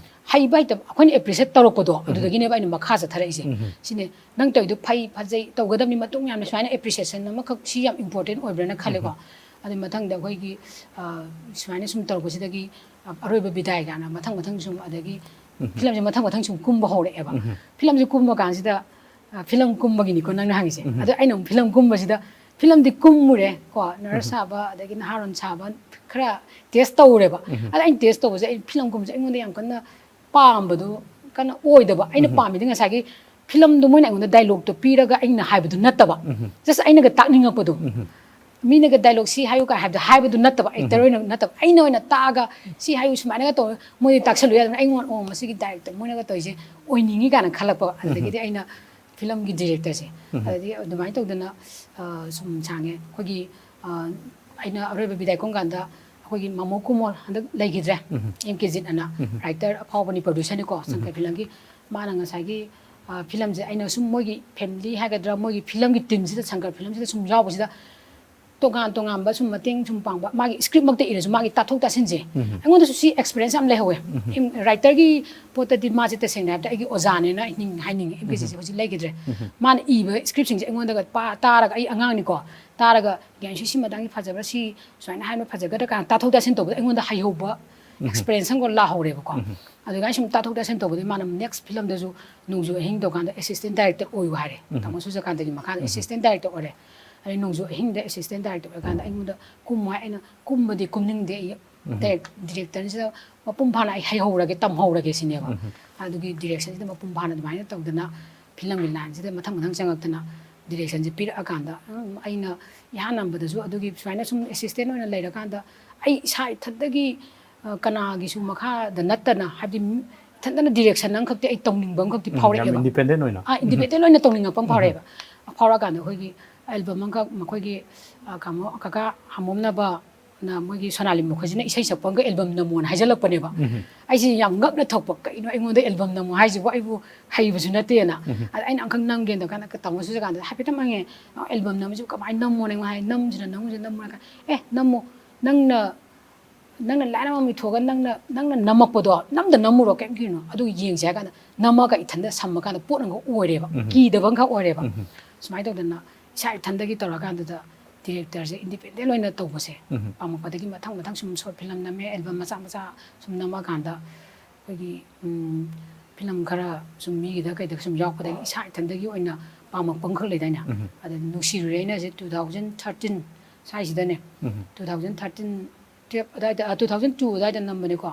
ꯍꯩꯕ ꯍꯩꯇꯕ ꯑꯩꯈꯣꯏꯅ ꯑꯦꯄ꯭ꯔꯤꯁꯤꯌꯦꯠ ꯇꯧꯔꯛꯄꯗꯣ, ꯑꯗꯨꯗꯒꯤꯅꯦꯕ ꯑꯩꯅ ꯃꯈꯥ ꯆꯠꯊꯔꯛꯏꯁꯦ꯫ ꯁꯤꯅꯦ, "ꯅꯪ ꯇꯧꯔꯤꯗꯣ ꯐꯩ, ꯐꯖꯩ, ꯇꯧꯒꯗꯕꯅꯤ, ꯃꯇꯨꯡ ꯌꯥꯝꯅ ꯁꯨꯃꯥꯏꯅ ꯑꯦꯄ꯭ꯔꯤꯁꯤꯌꯦꯁꯟ ꯑꯃꯈꯛ ꯁꯤ ꯌꯥꯝ ꯏꯝꯄꯣꯔꯇꯦꯟ ꯑꯣꯏꯕ꯭ꯔꯥꯅ" ꯈꯜꯂꯦꯀꯣ꯫ ꯑꯗꯩ ꯃꯊꯪꯗ ꯑꯩꯈꯣꯏꯒꯤ, ꯑ, ꯁꯨꯃꯥꯏꯅ ꯁꯨꯝ ꯇꯧꯔꯛꯄꯁꯤꯗꯒꯤ, ꯑ, ꯑꯔꯣꯏꯕ ꯕꯤꯗꯥꯏ ꯀꯥꯏꯅ ꯃꯊꯪ ꯃꯊꯪ ꯁꯨꯝ, ꯑꯗꯒꯤ ꯐꯤꯂꯝꯁꯦ ꯃꯊꯪ ꯃꯊꯪ ꯁꯨꯝ ꯀꯨꯝꯕ ꯍꯧꯔꯛꯑꯦꯕ꯫ ꯐꯤꯂꯝꯁꯦ ꯀꯨꯝꯕ ꯀꯥꯟꯁꯤꯗ, ꯑ, ꯐꯤꯂꯝ ꯀꯨꯝꯕꯒꯤꯅꯤꯀꯣ ꯅꯪꯅ ꯍꯪꯉꯤꯁꯦ꯫ ꯑꯗꯣ ꯑꯩꯅ ꯑꯃꯨꯛ ꯐꯤꯂꯝ ꯀꯨꯝꯕꯁꯤꯗ, ꯐꯤꯂꯝꯗꯤ ꯀꯨꯝꯃꯨꯔꯦ ꯀꯣ, ꯅꯔꯁ ꯁꯥꯕ, ꯑꯗꯒꯤ ꯅꯍꯥꯔꯣꯟ ꯁꯥꯕ, ꯈꯔ ꯇꯦꯁ ꯇꯧꯔꯦꯕ꯫ ꯑꯗ ꯑꯩꯅ ꯇꯦꯁ ꯇꯧꯕꯁꯦ, ꯑꯩ ꯐꯤꯂꯝ ꯀꯨꯝꯕꯁꯦ ꯑꯩꯉꯣꯟꯗ ꯌꯥꯝ ꯀꯟꯅ ꯄꯥꯝꯕꯗꯣ ꯀꯟꯅ ꯑꯣꯏꯗꯕ꯫ ꯑꯩꯅ ꯄꯥꯝꯃꯤꯗꯤ ꯉꯁꯥꯏꯒꯤ ꯐꯤꯂꯝꯗꯣ ꯃꯣꯏꯅ ꯑꯩꯉꯣꯟꯗ ꯗꯥꯏꯂꯣꯛꯇꯣ ꯄꯤꯔꯒ ꯑꯩꯅ ꯍꯥꯏꯕꯗꯨ ꯅꯠꯇꯕ, ꯖꯁ ꯑꯩꯅꯒ ꯇꯥꯛꯅꯤꯡꯉꯛꯄꯗꯣ꯫ ꯃꯤꯅꯒ ꯗꯥꯏꯂꯣꯛ ꯁꯤ ꯍꯥꯏꯌꯨ ꯀꯥꯏ ꯍꯥꯏꯕꯗꯣ, ꯍꯥꯏꯕꯗꯨ ꯅꯠꯇꯕ, ꯑꯦꯛꯇꯔ ꯑꯣꯏꯅ ꯅꯠꯇꯕ, ꯑꯩꯅ ꯑꯣꯏꯅ ꯇꯥꯛꯑꯒ ꯁꯤ ꯍꯥꯏꯌꯨ, ꯁꯨꯃꯥꯏꯅꯒ ꯇꯧꯔ ꯃꯣꯏꯗꯤ ꯇꯥꯛꯁꯜꯂꯨ ꯌꯥꯗꯅ ꯑꯩꯉꯣꯟꯗ, "ꯑꯣ, ꯃꯁꯤꯒꯤ ꯗꯥꯏꯔꯦꯛꯇꯔ ꯃꯣꯏꯅꯒ ꯇꯧꯔꯤꯁꯦ ꯑꯣꯏꯅꯤꯡꯉꯤ" ꯀꯥꯏꯅ ꯈꯜꯂꯛꯄ꯫ ꯑꯗꯒꯤꯗꯤ ꯑꯩꯅ ꯐꯤꯂꯝꯒꯤ ꯗꯤꯔꯦꯛꯇꯔꯁꯦ, ꯑꯗꯒꯤ ꯑꯗꯨꯃꯥꯏꯅ ꯇꯧꯗꯅ, ꯑ, ꯁꯨꯝ ꯁꯥꯡꯉꯦ꯫ ꯑꯩꯈꯣꯏꯒꯤ, ꯑ, ꯑꯩꯅ ꯑꯔꯣꯏꯕ ꯕꯤꯗꯥꯏ ꯀꯨꯝ ꯀꯥꯟꯗ ꯑꯩꯈꯣꯏꯒꯤ ꯃꯃꯣ ꯀꯨꯃꯣꯔ ꯍꯟꯗꯛ ꯂꯩꯈꯤꯗ꯭ꯔꯦ, ꯑꯦꯝ ꯀꯦ ꯖꯤꯠ ꯑꯅ, ꯔꯥꯏꯇꯔ ꯑꯐꯥꯎꯕꯅꯤ, ꯄ꯭ꯔꯣꯗ꯭ꯌꯨꯁꯔꯅꯤꯀꯣ, ꯁꯪꯀꯔ ꯐꯤꯂꯝꯒꯤ꯫ ꯃꯥꯅ ꯉꯁꯥꯏꯒꯤ, ꯑ, ꯐꯤꯂꯝꯁꯦ ꯑꯩꯅ ꯁꯨꯝ ꯃꯣꯏꯒꯤ ꯐꯦꯃꯤꯂꯤ ꯍꯥꯏꯒꯗ꯭ꯔꯥ, ꯃꯣꯏꯒꯤ ꯐꯤꯂꯝꯒꯤ ꯇꯤꯝꯁꯤꯗ, ꯁꯪꯀꯔ ꯐꯤꯂꯝꯁꯤꯗ ꯁꯨꯝ ꯌꯥꯎꯕꯁꯤꯗ, ꯇꯣꯉꯥꯟ ꯇꯣꯉꯥꯟꯕ ꯁꯨꯝ ꯃꯇꯦꯡ ꯁꯨꯝ ꯄꯥꯡꯕ, ꯃꯥꯒꯤ ꯁ꯭ꯀ꯭ꯔꯤꯞꯃꯛꯇ ꯏꯔꯁꯨ ꯃꯥꯒꯤ ꯇꯥꯊꯣꯛ ꯇꯥꯁꯤꯟꯁꯦ, ꯑꯩꯉꯣꯟꯗꯁꯨ ꯁꯤ ꯑꯦꯛꯁꯄꯤꯔꯤꯌꯦꯟꯁ ꯌꯥꯝ ꯂꯩꯍꯧꯋꯦ꯫ ꯏꯝ-, ꯔꯥꯏꯇꯔꯒꯤ ꯄꯣꯠꯇꯗꯤ ꯃꯥꯁꯦ ꯇꯁꯦꯡꯅ ꯍꯥꯏꯕꯗ ꯑꯩꯒꯤ ꯑꯣꯖꯥꯅꯦꯅ ꯍꯥꯏꯅꯤꯡ-, ꯍꯥꯏꯅꯤꯡꯉꯦ꯫ ꯑꯦꯝ ꯀꯦ ꯖꯤꯠꯁꯦ ꯍꯧꯖꯤꯛ ꯂꯩꯈꯤꯗ꯭ꯔꯦ꯫ ꯃꯥꯅ ꯏꯕ ꯁ꯭ꯀ꯭ꯔꯤꯞꯁꯤꯡꯁꯦ ꯑꯩꯉꯣꯟꯗꯒ ꯄꯥ-, ꯇꯥꯔꯒ, ꯑꯩ ꯑꯉꯥꯡꯅꯤꯀꯣ, ꯇꯥꯔꯒ, "ꯒ꯭ꯌꯥꯟꯁꯤ ꯁꯤ ꯃꯇꯥꯡꯒꯤ ꯐꯖꯕ꯭ꯔꯥ, ꯁꯤ ꯁꯨꯃꯥꯏꯅ ꯍꯥꯏꯕꯅ ꯐꯖꯒꯗ꯭ꯔꯥ?" ꯀꯥꯏꯅ ꯇꯥꯊꯣꯛ ꯇꯥꯁꯤꯟ ꯇꯧꯕꯗ ꯑꯩꯉꯣꯟꯗ ꯍꯩꯍꯧꯕ ꯑꯦꯛꯁꯄꯤꯔꯤꯌꯦꯟꯁ ꯑꯃꯒ ꯂꯥꯛꯍꯧꯔꯦꯕꯀꯣ꯫ ꯑꯗꯨꯒ ꯑꯩ ꯁꯨꯝ ꯇꯥꯊꯣꯛ ꯇꯥꯁꯤꯟ ꯇꯧꯕꯗꯒꯤ ꯃꯥꯅ ꯅꯦꯛꯁ ꯐꯤꯂꯝꯗꯁꯨ ꯅꯣꯡꯖꯨ ꯑꯍꯤꯡ ꯇꯧꯀꯥꯟꯗ ꯑꯦꯁꯤꯁꯇꯦꯟ ꯗꯥꯏꯔꯦꯛꯇꯔ ꯑꯣꯏꯌꯨ ꯍꯥꯏꯔꯦ꯫ ꯇꯥꯃꯣ ꯁꯨꯔꯖꯀꯥꯟꯇꯒꯤ ꯃꯈꯥꯗ ꯑꯦꯁꯤꯁꯇꯦꯟ ꯗꯥꯏꯔꯦꯛꯇꯔ ꯑꯣꯏꯔꯦ꯫ ꯑꯗꯩ ꯅꯣꯡꯖꯨ ꯑꯍꯤꯡꯗ ꯑꯦꯁꯤꯁꯇꯦꯟ ꯗꯥꯏꯔꯦꯛꯇꯔ ꯑꯣꯏꯔꯀꯥꯟꯗ ꯑꯩꯉꯣꯟꯗ ꯀꯨꯝꯃꯣ ꯍꯥꯏ, ꯑꯩꯅ ꯀꯨꯝꯕꯗꯤ ꯀꯨꯝꯅꯤꯡꯗꯦ꯫ ꯑꯩ ꯗꯥꯏꯔꯦꯛ-, ꯗꯤꯔꯦꯛꯇꯔꯁꯤꯗ ꯃꯄꯨꯡ ꯐꯥꯅ ꯑꯩ ꯍꯩꯍꯧꯔꯒꯦ, ꯇꯝꯍꯧꯔꯒꯦ ꯁꯤꯅꯦꯕ꯫ ꯑꯗꯨꯒꯤ ꯗꯤꯔꯦꯛꯁꯟꯁꯤꯗ ꯃꯄꯨꯡ ꯐꯥꯅ ꯑꯗꯨꯃꯥꯏꯅ ꯇꯧꯗꯅ ꯐꯤꯂꯝꯒꯤ ꯂꯥꯏꯟꯁꯤꯗ ꯃꯊꯪ ꯃꯊꯪ ꯆꯪꯉꯛꯇꯅ ꯗꯤꯔꯦꯛꯁꯟꯁꯦ ꯄꯤꯔꯛꯑꯀꯥꯟꯗ, ꯎꯝ, ꯑꯩꯅ ꯏꯍꯥꯟ ꯍꯥꯟꯕꯗꯁꯨ ꯑꯗꯨꯒꯤ ꯁꯨꯃꯥꯏꯅ ꯁꯨꯝ ꯑꯦꯁꯤꯁꯇꯦꯟ ꯑꯣꯏꯅ ꯂꯩꯔꯀꯥꯟꯗ ꯑꯩ ꯏꯁꯥ ꯏꯊꯟꯇꯒꯤ, ꯑ, ꯀꯅꯥꯒꯤꯁꯨ ꯃꯈꯥꯗ ꯅꯠꯇꯅ, ꯍꯥꯏꯕꯗꯤ ꯃꯤ-, ꯏꯊꯟꯇꯅ ꯗꯤꯔꯦꯛꯁꯟ ꯑꯃꯈꯛꯇꯤ ꯑꯩ ꯇꯧꯅꯤꯡꯕ ꯑꯃꯈꯛꯇꯤ ꯎꯝ, ꯌꯥꯝ ꯐꯥꯎꯔꯛꯑꯦꯕ꯫ ꯏꯟꯗꯤꯄꯦꯟꯗꯦꯟ ꯑꯣꯏꯅ꯫ ꯑꯥ, ꯏꯟꯗꯤꯄꯦꯟꯗꯦꯟ ꯑꯣꯏꯅ ꯇꯧꯅꯤꯡꯉꯛꯄ ꯑꯃ ꯐꯥꯎꯔꯛꯑꯦꯕ꯫ ꯐꯥꯎꯔꯛꯑꯀꯥꯟꯗ ꯑꯩꯈꯣꯏꯒꯤ ꯑꯦꯜꯕꯝ ꯑꯃꯈꯛ ꯃꯈꯣꯏꯒꯤ, ꯑ, ꯀꯃꯣ-, ꯀꯀꯥ ꯍꯥꯃꯣꯝꯅꯕ ꯅ ꯃꯣꯏꯒꯤ ꯁꯣꯅꯥꯂꯤ ꯃꯈꯣꯏꯁꯤꯅ ꯏꯁꯩ ꯁꯛꯄ ꯑꯃꯒ ꯑꯦꯜꯕꯝ ꯅꯝꯃꯣꯅ ꯍꯥꯏꯖꯜꯂꯛꯄꯅꯦꯕ꯫ ꯑꯩꯁꯦ ꯌꯥꯝ ꯉꯛꯅ ꯊꯣꯛꯄ, "ꯀꯩꯅꯣ ꯑꯩꯉꯣꯟꯗ ꯑꯦꯜꯕꯝ ꯅꯝꯃꯣ ꯍꯥꯏꯁꯤꯕꯨ? ꯑꯩꯕꯨ ꯍꯩꯕꯁꯨ ꯅꯠꯇꯦꯅ"꯫ ꯑꯗ ꯑꯩꯅ ꯑꯃꯈꯛ ꯅꯝꯒꯦꯅ ꯇꯧꯀꯥꯟꯗ ꯇꯥꯃꯣ ꯁꯨꯔꯖꯀꯥꯟꯇꯗ ꯍꯥꯏꯐꯦꯠꯇꯪ ꯍꯪꯉꯦ, "ꯑꯦꯜꯕꯝ ꯅꯝꯕꯁꯤꯕꯨ ꯀꯃꯥꯏꯅ ꯅꯝꯃꯣꯅ?" ꯑꯩꯉꯣꯟꯗ ꯍꯥꯏ, "ꯅꯝꯁꯤꯔ ꯅꯝꯁꯤꯔ ꯅꯝꯃꯣꯅ?" ꯍꯥꯏ, "ꯑꯦ, ꯅꯝꯃꯣ, ꯅꯪꯅ, ꯅꯪꯅ ꯂꯥꯏꯟ ꯑꯃ ꯏꯊꯣꯛꯑꯒ ꯅꯪꯅ, ꯅꯪꯅ ꯅꯝꯃꯛꯄꯗꯣ ꯅꯝꯗ ꯅꯝꯃꯨꯔꯣ, ꯀꯩꯝ ꯀꯤꯔꯨꯅꯨ"꯫ ꯑꯗꯨ ꯌꯦꯡꯁꯦ ꯍꯥꯏ ꯀꯥꯟꯗ ꯅꯝꯃꯒ ꯏꯊꯟꯗ ꯁꯝꯃꯀꯥꯟꯗ ꯄꯣꯠ ꯑꯃꯈꯛ ꯑꯣꯏꯔꯦꯕ, ꯀꯤꯗꯕ ꯑꯃꯈꯛ ꯑꯣꯏꯔꯦꯕ꯫ ꯁꯨꯃꯥꯏꯅ ꯇꯧꯗꯅ ꯏꯁꯥ ꯏꯊꯟꯗꯒꯤ ꯇꯧꯔꯀꯥꯟꯗꯨꯗ ꯗꯤꯔꯦꯛꯇꯔꯁꯦ ꯏꯟꯗꯤꯄꯦꯟꯗꯦꯟ ꯑꯣꯏꯅ ꯇꯧꯕꯁꯦ ꯄꯥꯝꯃꯛꯄꯗꯒꯤ ꯃꯊꯪ ꯃꯊꯪ ꯁꯨꯝ ꯁꯣꯔꯠ ꯐꯤꯂꯝ ꯅꯝꯃꯦ, ꯑꯦꯜꯕꯝ ꯃꯆꯥ ꯃꯆꯥ ꯁꯨꯝ ꯅꯝꯃꯀꯥꯟꯗ ꯑꯩꯈꯣꯏꯒꯤ ꯐꯤꯂꯝ ꯈꯔ ꯁꯨꯝ ꯃꯤꯒꯤꯗ ꯀꯩꯗ ꯁꯨꯝ ꯌꯥꯎꯔꯛꯄꯗꯒꯤ ꯏꯁꯥ ꯏꯊꯟꯗꯒꯤ ꯑꯣꯏꯅ ꯄꯥꯝꯃꯛꯄ ꯑꯃꯈꯛ ꯂꯩꯗꯥꯏꯅꯦ꯫ ꯑꯗ ꯅꯨꯡꯁꯤꯔꯨꯔꯦ ꯑꯩꯅꯁꯦ ꯇꯨ ꯊꯥꯎꯖꯟ ꯊꯥꯔꯇꯤꯟ ꯁ꯭ꯋꯥꯏꯁꯤꯗꯅꯦ꯫ ꯇꯨ ꯊꯥꯎꯖꯟ ꯊꯥꯔꯇꯤꯟ ꯇꯨꯌꯦꯜꯞ ꯑꯗꯥꯏꯗ, ꯇꯨ ꯊꯥꯎꯖꯟ ꯇꯨ ꯑꯗꯥꯏꯗ ꯅꯝꯕꯅꯦꯀꯣ꯫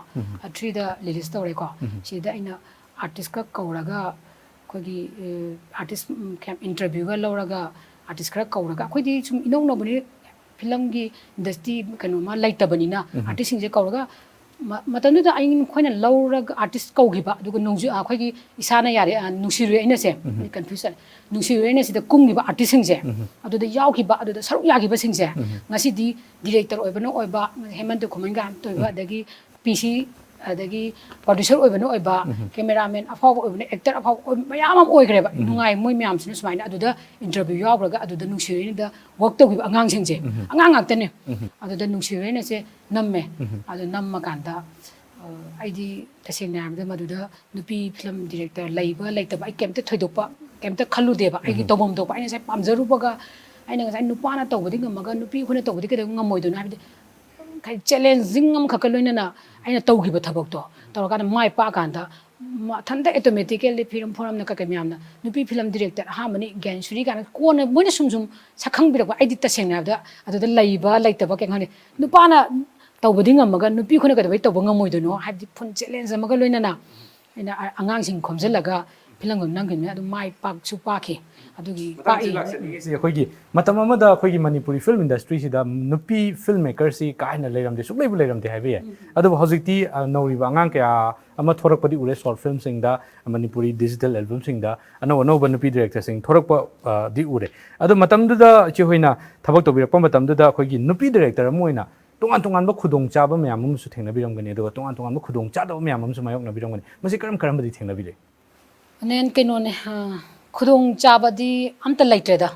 ꯊ꯭ꯔꯤꯗ ꯔꯤꯂꯤꯁ ꯇꯧꯔꯦꯀꯣ꯫ ꯁꯤꯗ ꯑꯩꯅ ꯑꯥꯔꯇꯤꯁꯀ ꯀꯧꯔꯒ ꯑꯩꯈꯣꯏꯒꯤ ꯑꯥꯔꯇꯤꯁ ꯏꯟꯇꯔꯚ꯭ꯌꯨꯒ ꯂꯧꯔꯒ ꯑꯥꯔꯇꯤꯁ ꯈꯔ ꯀꯧꯔꯒ, ꯑꯩꯈꯣꯏꯗꯤ ꯁꯨꯝ ꯏꯅꯧ ꯅꯧꯕꯅꯤ, ꯐꯤꯂꯝꯒꯤ ꯏꯟꯗꯁꯇ꯭ꯔꯤ ꯀꯩꯅꯣꯃ ꯂꯩꯇꯕꯅꯤꯅ ꯑꯥꯔꯇꯤꯁꯁꯤꯡꯁꯦ ꯀꯧꯔꯒ ꯃꯇꯝꯗꯨꯗ ꯑꯩꯈꯣꯏꯅ ꯂꯧꯔꯒ ꯑꯥꯔꯇꯤꯁ ꯀꯧꯈꯤꯕ, ꯑꯗꯨꯒ ꯅꯣꯡꯖꯨ ꯑꯩꯈꯣꯏꯒꯤ ꯏꯁꯥꯅ ꯌꯥꯔꯦ, ꯅꯨꯡꯁꯤꯔꯨꯔꯦ ꯑꯩꯅꯁꯦ, ꯀꯟꯐ꯭ꯌꯨꯁ ꯆꯠꯂꯦ, ꯅꯨꯡꯁꯤꯔꯨꯔꯦ ꯑꯩꯅꯁꯤꯗ ꯀꯨꯝꯈꯤꯕ ꯑꯥꯔꯇꯤꯁꯁꯤꯡꯁꯦ, ꯑꯗꯨꯗ ꯌꯥꯎꯈꯤꯕ, ꯑꯗꯨꯗ ꯁꯔꯨꯛ ꯌꯥꯈꯤꯕꯁꯤꯡꯁꯦ ꯉꯁꯤꯗꯤ ꯗꯤꯔꯦꯛꯇꯔ ꯑꯣꯏꯕꯅ ꯑꯣꯏꯕ, ꯍꯦꯃꯟꯇ ꯈꯨꯃꯟ ꯀꯥꯟꯇ ꯑꯣꯏꯕ, ꯑꯗꯒꯤ ꯄꯤ ꯁꯤ, ꯑꯗꯒꯤ ꯄ꯭ꯔꯣꯗ꯭ꯌꯨꯁꯔ ꯑꯣꯏꯕꯅ ꯑꯣꯏꯕ, ꯀꯦꯃꯦꯔꯥꯃꯦꯟ ꯑꯐꯥꯎꯕ ꯑꯣꯏꯕꯅ, ꯑꯦꯛꯇꯔ ꯑꯐꯥꯎꯕ ꯑꯣꯏꯕ ꯃꯌꯥꯝ ꯑꯃ ꯑꯣꯏꯈ꯭ꯔꯦꯕ꯫ ꯅꯨꯡꯉꯥꯏ, ꯃꯣꯏ ꯃꯌꯥꯝꯁꯤꯅ ꯁꯨꯃꯥꯏꯅ ꯑꯗꯨꯗ ꯏꯟꯇꯔꯚ꯭ꯌꯨ ꯌꯥꯎꯈ꯭ꯔꯒ ꯑꯗꯨꯗ ꯅꯨꯡꯁꯤꯔꯦꯅꯗ ꯋꯥꯛ ꯇꯧꯈꯤꯕ ꯑꯉꯥꯡꯁꯤꯡꯁꯦ, ꯑꯉꯥꯡ ꯉꯥꯛꯇꯅꯦ꯫ ꯑꯗꯨꯗ ꯅꯨꯡꯁꯤꯔꯦꯅꯁꯦ ꯅꯝꯃꯦ꯫ ꯑꯗꯨ ꯅꯝꯃꯀꯥꯟꯗ ꯑꯩꯗꯤ ꯇꯁꯦꯡꯅ ꯍꯥꯏꯔꯕꯗ ꯃꯗꯨꯗ ꯅꯨꯄꯤ ꯐꯤꯂꯝ ꯗꯤꯔꯦꯛꯇꯔ ꯂꯩꯕ ꯂꯩꯇꯕ ꯑꯩ ꯀꯩꯝꯇ ꯊꯣꯏꯗꯣꯛꯄ, ꯀꯩꯝꯇ ꯈꯜꯂꯨꯗꯦꯕ꯫ ꯑꯩꯒꯤ ꯇꯧꯐꯝ ꯊꯣꯛꯄ ꯑꯩꯅ ꯉꯁꯥꯏ ꯄꯥꯝꯖꯔꯨꯕꯒ, ꯑꯩꯅ ꯉꯁꯥꯏ ꯅꯨꯄꯥꯅ ꯇꯧꯕꯗꯤ ꯉꯝꯃꯒ ꯅꯨꯄꯤ ꯑꯩꯈꯣꯏꯅ ꯇꯧꯕꯗꯤ ꯀꯩꯗꯧ ꯉꯝꯃꯣꯏꯗꯣꯏꯅꯣ ꯍꯥꯏꯕꯗꯤ ꯆꯦꯂꯦꯟꯖꯤꯡ ꯑꯃꯈꯛꯀ ꯂꯣꯏꯅꯅ ꯑꯩꯅ ꯇꯧꯈꯤꯕ ꯊꯕꯛꯇꯣ ꯇꯧꯔꯀꯥꯟꯗ ꯃꯥꯏ ꯄꯥꯛꯑꯀꯥꯟꯗ ꯃꯊꯟꯇ ꯑꯣꯇꯣꯃꯦꯇꯤꯀꯦꯜꯂꯤ ꯐꯤꯂꯝ ꯐꯣꯔꯝꯅ ꯀꯩꯀꯩ ꯃꯌꯥꯝꯅ ꯅꯨꯄꯤ ꯐꯤꯂꯝ ꯗꯤꯔꯦꯛꯇꯔ ꯑꯍꯥꯟꯕꯅꯤ ꯒ꯭ꯌꯥꯟꯁꯨꯔꯤ ꯀꯥꯏꯅ ꯀꯣꯟꯅ ꯃꯣꯏꯅ ꯁꯨꯝ ꯁꯨꯝ ꯁꯛꯈꯪꯕꯤꯔꯛꯄ꯫ ꯑꯩꯗꯤ ꯇꯁꯦꯡꯅ ꯍꯥꯏꯕꯗ ꯑꯗꯨꯗ ꯂꯩꯕ ꯂꯩꯇꯕ ꯀꯩ ꯈꯪꯗꯦ, ꯅꯨꯄꯥꯅ ꯇꯧꯕꯗꯤ ꯉꯝꯃꯒ ꯅꯨꯄꯤ ꯑꯩꯈꯣꯏꯅ ꯀꯩꯗꯧꯕꯩ ꯇꯧꯕ ꯉꯝꯃꯣꯏꯗꯣꯏꯅꯣ ꯍꯥꯏꯕꯗꯤ ꯐꯨꯜ ꯆꯦꯂꯦꯟꯖ ꯑꯃꯒ ꯂꯣꯏꯅꯅ ꯑꯩꯅ ꯑꯉꯥꯡꯁꯤꯡ ꯈꯣꯝꯖꯤꯜꯂꯒ ꯐꯤꯂꯝꯒ ꯅꯝꯈꯤꯕꯅꯤ꯫ ꯑꯗꯨꯝ ꯃꯥꯏ ꯄꯥꯛꯁꯨ ꯄꯥꯛꯈꯤ꯫ ꯑꯗꯨꯒꯤ ꯄꯥꯛꯏ꯫ ꯑꯩꯈꯣꯏꯒꯤ ꯃꯇꯝ ꯑꯃꯗ ꯑꯩꯈꯣꯏꯒꯤ ꯃꯅꯤꯄꯨꯔꯤ ꯐꯤꯂꯝ ꯏꯟꯗꯁꯇ꯭ꯔꯤꯁꯤꯗ ꯅꯨꯄꯤ ꯐꯤꯜꯝ ꯃꯦꯀꯔꯁꯤ ꯀꯥ ꯍꯦꯟꯅ ꯂꯩꯔꯝꯗꯦ, ꯁꯨꯡꯂꯩꯕꯨ ꯂꯩꯔꯝꯗꯦ ꯍꯥꯏꯕ ꯌꯥꯏ꯫ ꯑꯗꯨꯕꯨ ꯍꯧꯖꯤꯛꯇꯤ ꯅꯧꯔꯤꯕ ꯑꯉꯥꯡ ꯀꯌꯥ ꯑꯃ ꯊꯣꯔꯛꯄꯗꯤ ꯎꯔꯦ, ꯁꯣꯔꯠ ꯐꯤꯂꯝꯁꯤꯡꯗ, ꯃꯅꯤꯄꯨꯔꯤ ꯗꯤꯖꯤꯇꯦꯜ ꯑꯦꯜꯕꯝꯁꯤꯡꯗ ꯑꯅꯧ ꯑꯅꯧꯕ ꯅꯨꯄꯤ ꯗꯤꯔꯦꯛꯇꯔꯁꯤꯡ ꯊꯣꯔꯛꯄꯗꯤ ꯎꯔꯦ꯫ ꯑꯗꯨ ꯃꯇꯝꯗꯨꯗ ꯏꯆꯦ ꯍꯣꯏꯅ ꯊꯕꯛ ꯇꯧꯕꯤꯔꯛꯄ ꯃꯇꯝꯗꯨꯗ ꯑꯩꯈꯣꯏꯒꯤ ꯅꯨꯄꯤ ꯗꯤꯔꯦꯛꯇꯔ ꯑꯃ ꯑꯣꯏꯅ ꯇꯣꯉꯥꯟ ꯇꯣꯉꯥꯟꯕ ꯈꯨꯗꯣꯡꯆꯥꯕ ꯃꯌꯥꯝ ꯑꯃꯁꯨ ꯊꯦꯡꯅꯕꯤꯔꯝꯒꯅꯤ, ꯑꯗꯨꯒ ꯇꯣꯉꯥꯟ ꯇꯣꯉꯥꯟꯕ ꯈꯨꯗꯣꯡꯆꯥꯗꯕ ꯃꯌꯥꯝ ꯑꯃꯁꯨ ꯃꯥꯌꯣꯛꯅꯕꯤꯔꯝꯒꯅꯤ꯫ ꯃꯁꯤ ꯀꯔꯝ ꯀꯔꯝꯕꯗꯤ ꯊꯦꯡꯅꯕꯤꯔꯦ? ꯅꯦꯟ ꯀꯩꯅꯣꯅꯦ, ꯈꯨꯗꯣꯡ ꯆꯥꯕꯗꯤ ꯑꯝꯇ ꯂꯩꯇ꯭ꯔꯦꯗ꯫